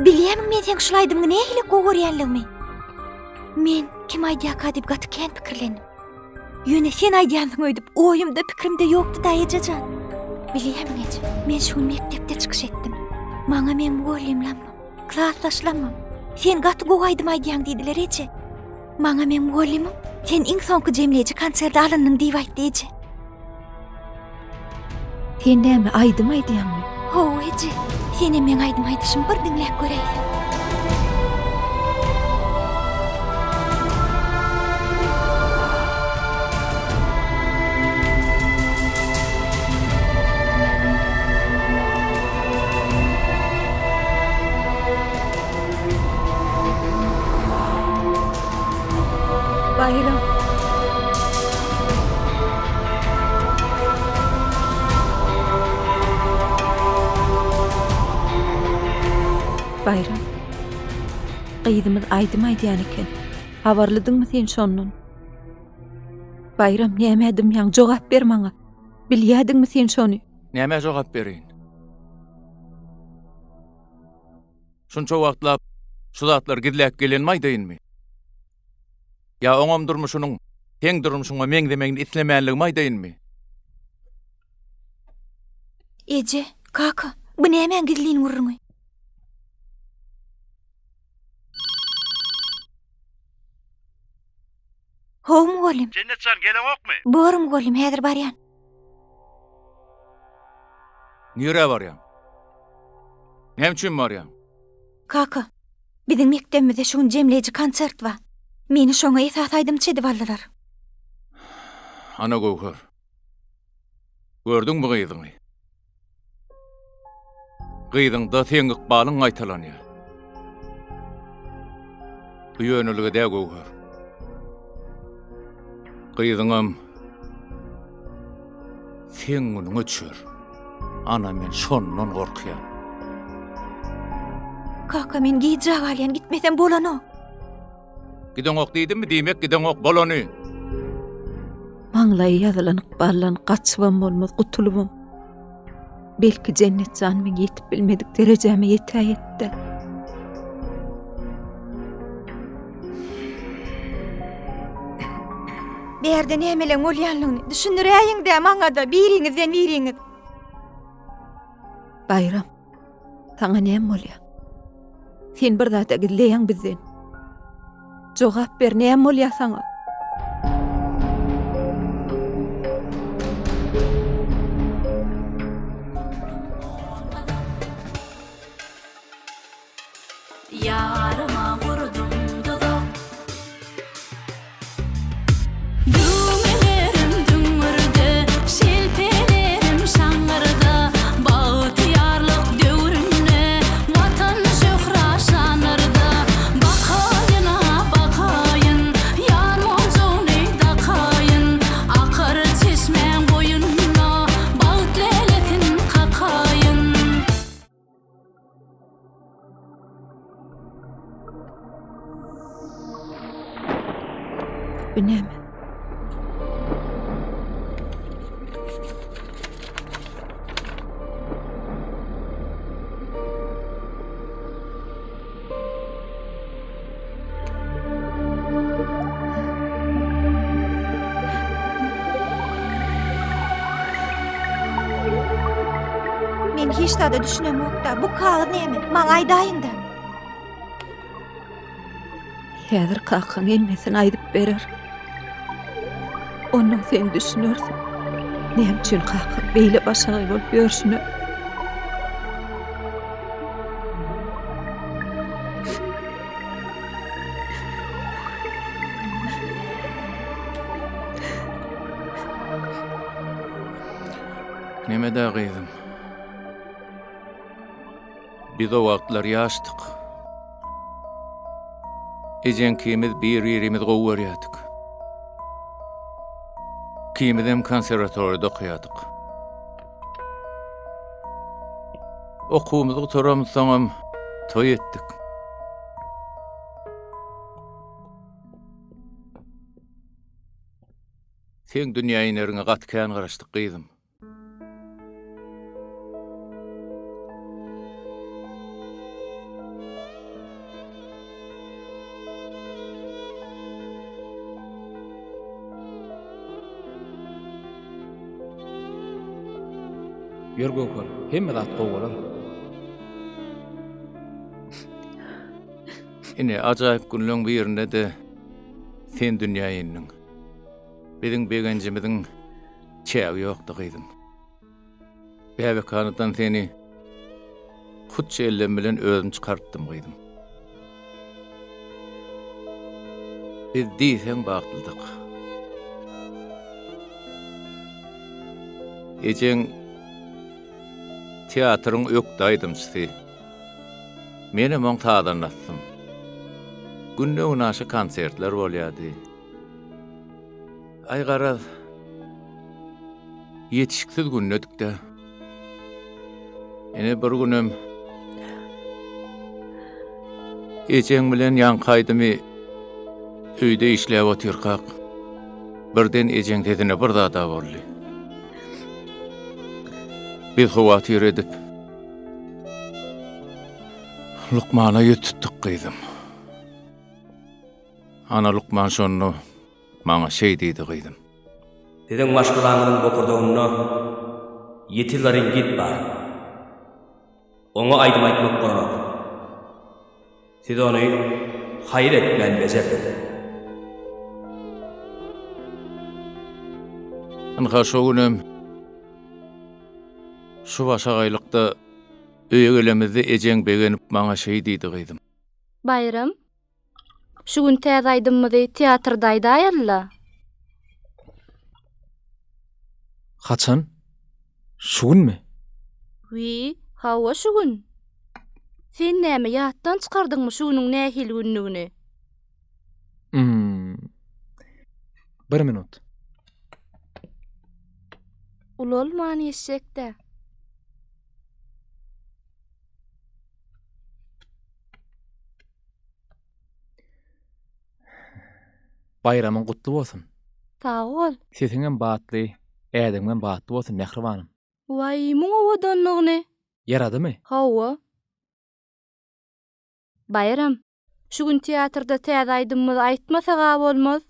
Bilýämiň men seň şul aýdymyňy nähili gowy görýänligimi? Men kim aýdýarka diýip gaty kän pikirlendim. Ýöne sen aýdýansyň öýdüp oýumda pikirimde ýokdy-da eje jan. Bilýämiň eje, men şu gün mekdepde çykyş etdim. Maňa meň mugallymlamam, klasdaşlamam, sen gaty gowy aýdym aýdýaň diýdiler eje. Maňa meň mugallymym, sen iň soňky jemleýji konserde alyndyň diýip aýtdy eje. Sen näme aýdym aýdýaňmy? Hawa eje, senem meň aýdym aýdyşymy bir diňläp göräýseň. Baýram. Baýram. Gyzymyz aýdym aýdýan eken. Habarlydyňmy sen şondan? Baýram, nämä dymýaň? Jogap ber maňa. Bilýädiňmi sen şony? Nämä jogap bereýin? Şunça wagtlap şu zatlary gizläp gelenimi aýdaýynmy? Ýa oňam durmuşynyň seň durmuşyňa meňzemegini islemänligimi aýdaýynmy? Eje, kaka, Bu nämäň gizlin gürrüňi? How mugallym. Jennet jan geleňokmy? Bor mugallym, häzir barýan. Nirä barýaň? Näme üçin barýaň? Kaka, biziň mekdebimizde şu gün jemleýji konsert bar. Meni şoňa esasy aýdymçy edip aldylar. Ana Göwher. Gördüňmi gyzyňy? Gyzyňda seň ykbalyň gaýtalanýar. Bu ýönelige dä Göwher. Gyzyňam seň günüňe düşer. Ana men şondan gorkýan. Kaka men gijä galýan gitmesem bolanok. Gideňok diýdimmi diýmek gideňok bolany. Maňlaýa ýazylan ykbaldan gaçybam bolmaz, gutulybam. Belki Jennet jan meň ýetip bilmedik derejäme ýetäýetdi. Bärde nämeleň bolýanlygyny düşündiräýiň-dä maňa-da biriňizden biriňiz. Baýram. Saňa näme bolýar? Sen bir zada gizleýäň bizden. Jogap ber, näme bolýar saňa? Ýaryma gurdum duzak. Düwmelerim düňňürde, şelpelerim şaňňyrda, Bagtyýarlyk döwründe, Watan şöhra şanyrda. Bakaýyn-a, bakaýyn, ýar monjugyny dakaýyn, Akar çeşmäň boýunda, bagt lälesin kakaýyn. Bu näme? Men hiç zada düşünemok-da. Bu kagyz näme? Maňa aýdaýyň-da. Häzir kakaň hemmesini aýdyp berer. Ondan sen düşünersiň. Näme üçin kakaň beýle başagaý bolup ýörşüne. Neme-dä gyzym? Biz o wagtlar ýaşdyk. Ejeňkimiz bir-birimizi gowy görýärdik. Ikimizem konserwatoriýada okaýardyk. Okuwymyzy gutaramyzsoňam toý etdik. Seň dünýä ineriňe gaty kän garaşdyk gyzym. Ýör Göwher, hemme zat gowy bolar. Ine, ajaýyp günleň birinde-de sen dünýä indiň. Biziň begenjimiziň çägi ýokdy gyzym. Bäbekhanadan seni hut şu ellem bilen özüm çykarypdym gyzym. Biz diýseň bagtlydyk. Ejeň teatryň ökde aýdymçysy. Menem oň sazandasydym. Günde-günaşa konsertler bolýardy. Aý garaz, ýetişiksiz gündedik-dä. Ine bir günem ejeň bilen ýaňky aýdymy öýde işläp otyrkak, birden ejeň sesine bir zad-a boldy. Biz howatyr edip, lukmana ýüz tutduk gyzym. Ana lukman şonda maňa şeý diýdi gyzym. Siziň maşgalaňyzyň bokurdagynda ýiti laringit bar. Oňa aýdym aýtmak bolanok. Siz ony haýyr etmän bejerdiňiz. Ynha şo günem şu başagaýlykda öýe gelemizde ejeň begenip maňa şeý diýdi gyzym. Baýram, şu gün täze aýdymymyzy teatrda aýdaýaly-la. Haçan? Şu günmi? Wiý, hawa şu gün. Sen näme ýatdan çykardyňmy şu günüň nähili günlügini? Hmm. Bir minut. Ulalman geçjek-dä. Baýramyň gutly bolsun. Sag bol. Sesiňem batly, ädimiňem batly bolsun, mähribanym. Waý, muň owadanlygyny. Ýaradymy? Hawa. Baýram, şu gün teatrda täze aýdymymyzy aýtmasag-a bolmaz.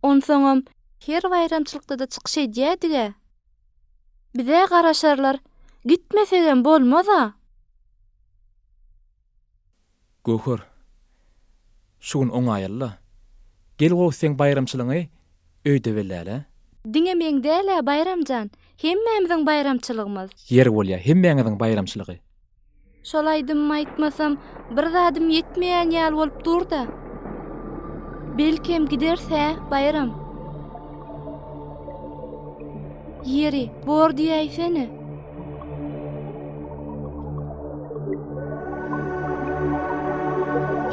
Onsoňam her baýramçylykda-da çykyş edýädig-ä. Bize garaşarlar, gitmesegem bolmaz-a. Göwher, şu gün oňaýaly-la. Gel gowusy seň baýramçylygyňy öýde belläli-ä. Diňe meň däl-ä, Baýram jan, hemmämiziň baýramçylygymyz. Ýeri bolýa, hemmäňiziň baýramçylygy. Şol aýdymymy aýtmasam, bir zadym ýetmeýän ýaly bolup dur-da. Belkem gideris, hä, Baýram? Ýeri, bor diýäýsene.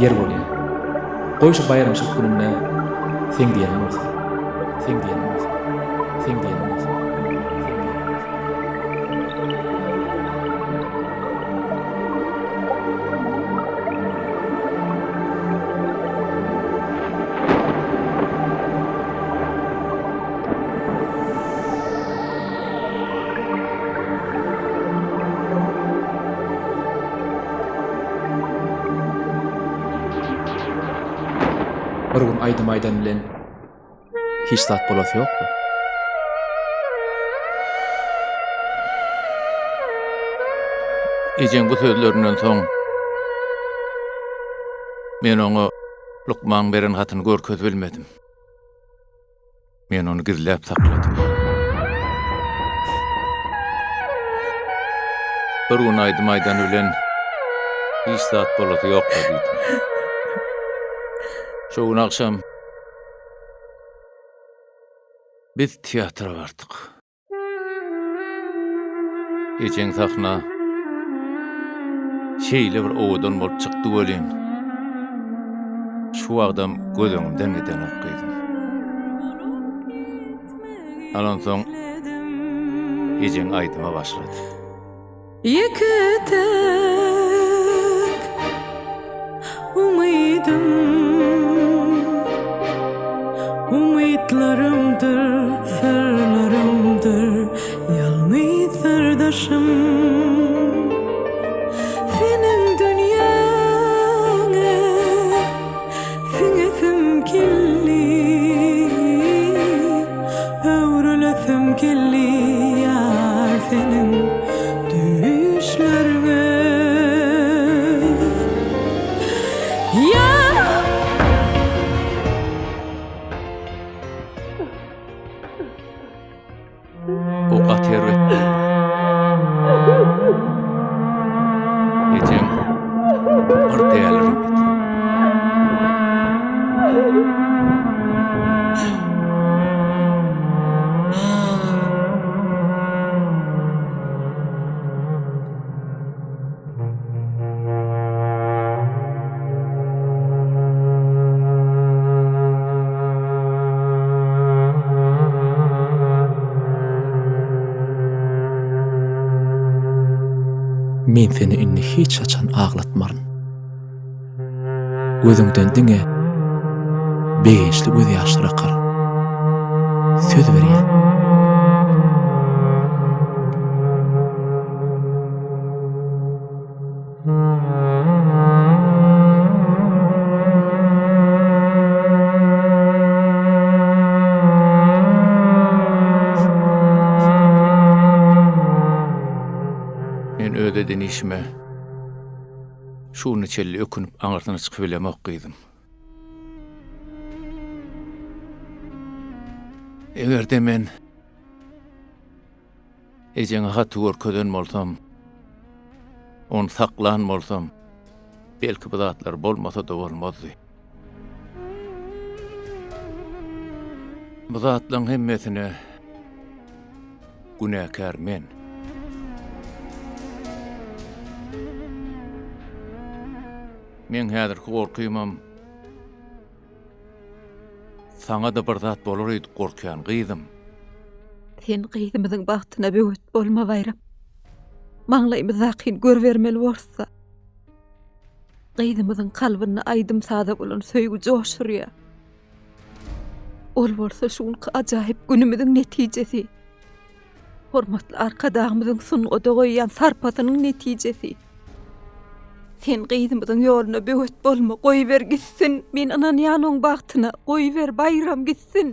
Ýer bolýar. Goý şu baýramçylyk gününde seň diýeniň bolsun. Seň diýeniň bolsun. Seň diýeniň bolsun. Seň diýeniň bolsun. Bir gün aýdym aýdan bilen hiç zat bolasy ýokmy? Ejeň bu sözlerinden soň men oňa lukman beren hatyny görkezip bilmedim. Men ony gizläp sakladym. Bir gün aýdym aýdany bilen hiç zat bolasy ýok-la diýdim. Şo gün agşam biz teatra bardyk. Ejeň sahna şeýle bir owadan bolup çykdy welin, şu wagtam göz öňümden gidenok gyzym. Alansoň ejeň aýdyma başlady. Ýeke-täk umydym, Umytlarymdyr, syrlarymdyr ýalňyz syrdaşym. Seniň dünýäňe siňesim geldi, Öwrülesim geldi ýar seniň düýşleriňe. Ýar! O gaty erbet boldy. Ejeň bir däliremedi. Men seni indi hiç haçan aglatmaryn. Gözüňden diňe begençli gözýaşlar akar. Söz berýän. etmişime şu güne çenli ökünip aňyrsyna çykybilemok gyzym. Eger-de men ejeňe haty görkezen bolsam, ony saklan bolsam, belki bu zatlar bolmasa-da bolmazdy. Bu zatlaryň hemmesine günäkär men. Meň häzirki gorkymam saňa-da bir zat bolar öýdüp gorkýan, gyzym. Sen gyzymyzyň bagtyna böwet bolma, Baýram. Maňlaýymyzdakyny görübermeli borsa. Gyzymyzyň kalbynda aýdym-saza bolan söýgi joş urýar. Ol bolsa şu günki ajaýyp günümiziň netijesi. Hormatly Arkadagymyzyň sungata goýýan sarpasynyň netijesi. Sen gyzymyzyň ýoluna böwet bolma, goýber gitsin. Men ynanýan oň bagtyna, goýber Baýram gitsin.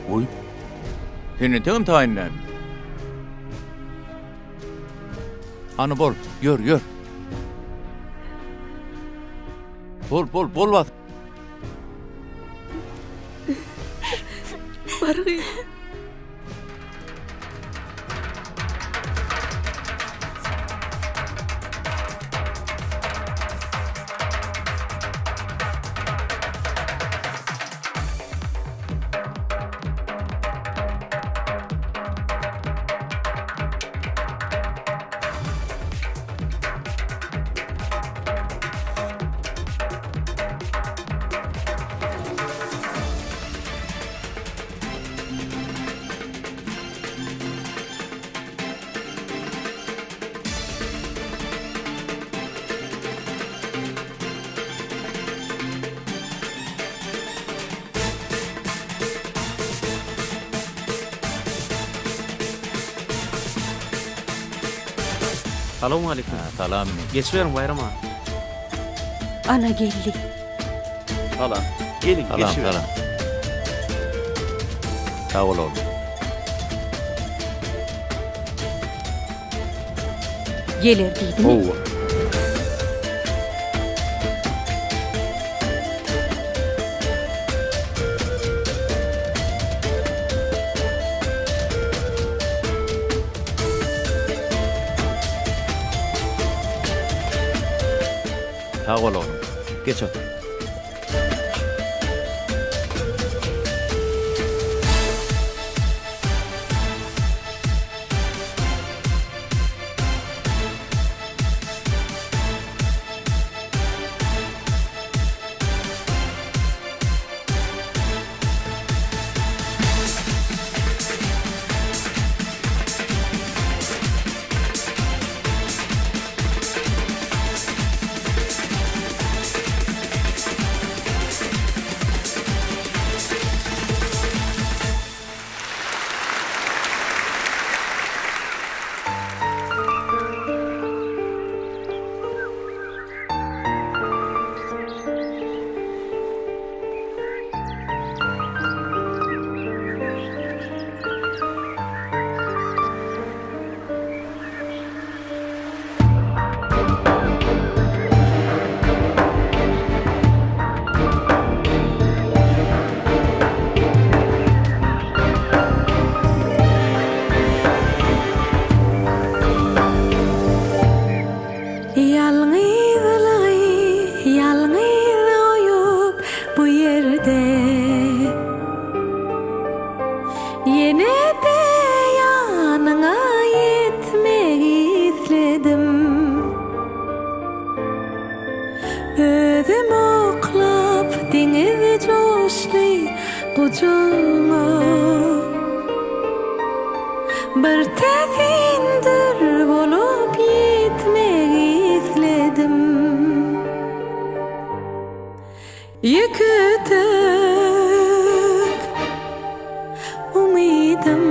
Goý. Sen entegem taýyn dälmi? Hany bol, ýör, ýör. Bol, bol, bol bas. Bar gyz. Salowmaleýkim. Salam. Geçiberiň Baýram aga. Ana geldi. Salam. Geliň, Salam, geçiberiň. salam. Sag bol oglum. Geler diýdimi? Howwa. Sag bol oglum. Geç otur. Ýalňyzlygy ýalňyz goýup bu ýerde Ýene-de ýanyňa ýetmek isledim. Özüm oklap deňiz joşly gujagňa. Bir täsin dür bolup ýetmek isledim. Ýeke-täk umydym,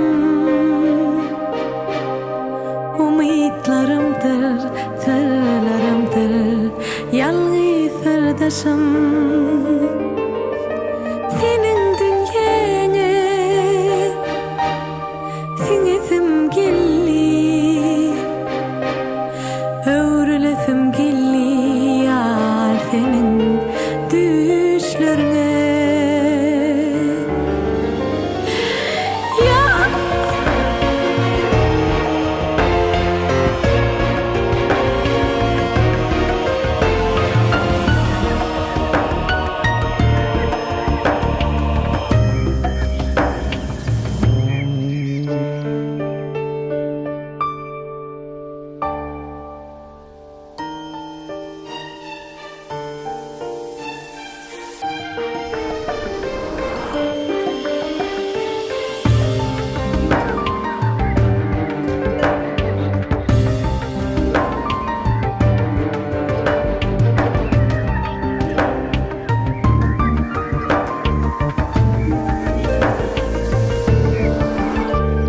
umydym. Umytlarymdyr, syrlarymdyr, ýalňyz syrdaşym. Seniň dünýäňe siňesim geldi, Öwrülesim geldi ýar seniň düýşleriňe.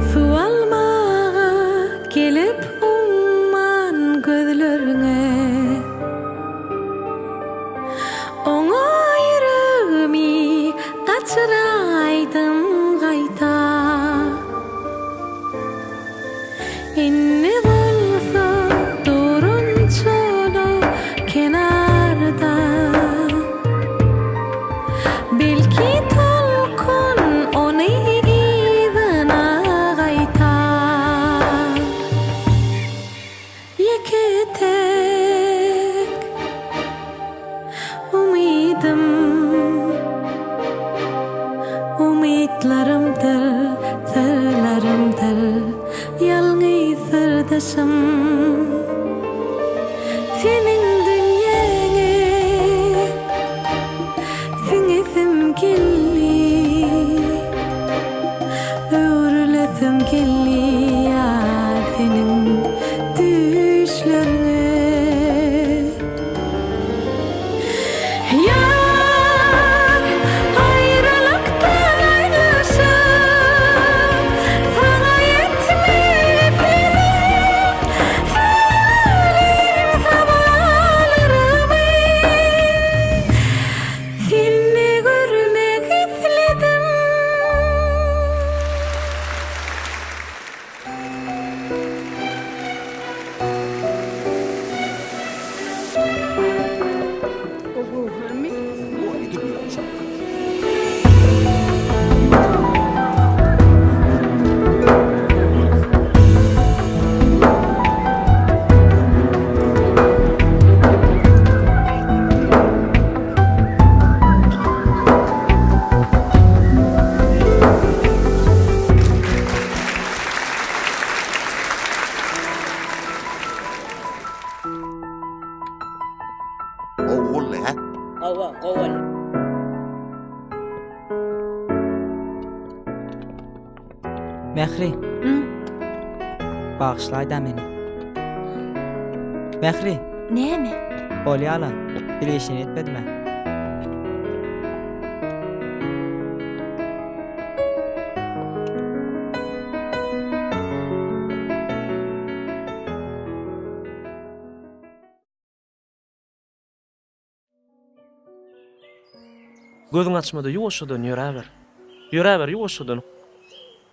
Suw almaga gelip umman gözlerňe. Oňa ýüregimi gaçyraýdym gaýta. Indi bolsa durun çola kenarda. Belki tolkun ony yzyna gaýtar. Ýeke-täk umydym, Umytlarymdyr, syrlarymdyr, ýalňyz syrdaşym. Seniň dünýäňe siňesim geldi, Öwrülesim geldi ýar seniň düýşleriňe. Ýar, aýralykdan aýrylyşyp, Saňa ýetmek isledim, Söýgülim sabalarymy. Seni görmek isledim. O göwhermi? Gowy boldy, hä? Hawa, gowy boldy. Mähri. Bagyşlaýda meni. Mähri. Näme? Bolýala. Bir işini etmedim-ä. Gözüňi açma-da ýuwaşjadan ýöräber. Ýöräber ýuwaşjadan.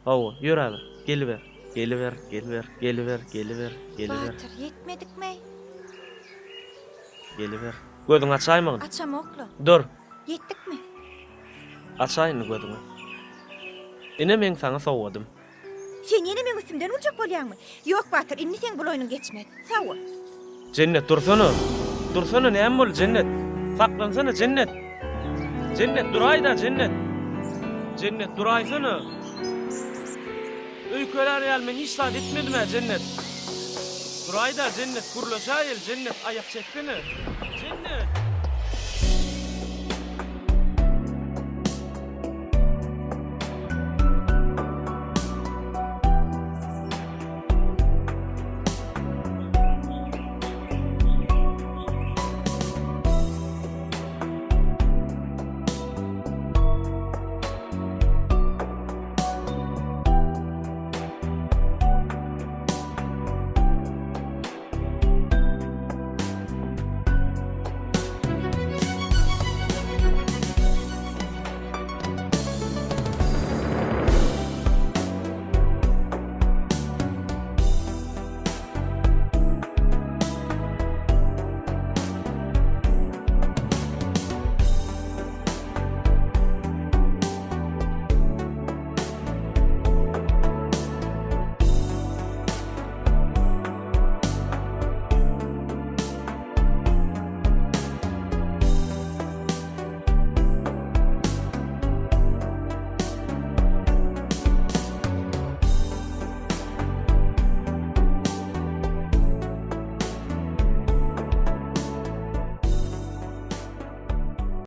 Hawa, ýöräber. Geliber. Geliber, geliber, geliber, geliber, geliber. Batyr, ýetmedikmi? Geliber. Gözüňi açaýmagyn. Açamok-la. Dur. Ýetdikmi? Açaý indi gözüňi. Ine meň saňa sowgadym. Sen ýene meň üstümden uljak bolýaňmy? Ýok, Batyr, indi seň bul oýnuň geçmez. Sag bol. Jennet, dursana! Dursana, näme boldy, Jennet? Saklansana, Jennet! Jennet, duraý-da, Jennet! Jennet, duraýsana! Öýkelär ýaly men hiç zat etmedim-ä, Jennet! Duraý-da, Jennet, gürleşäýeli, Jennet, aýak çeksene! Jennet!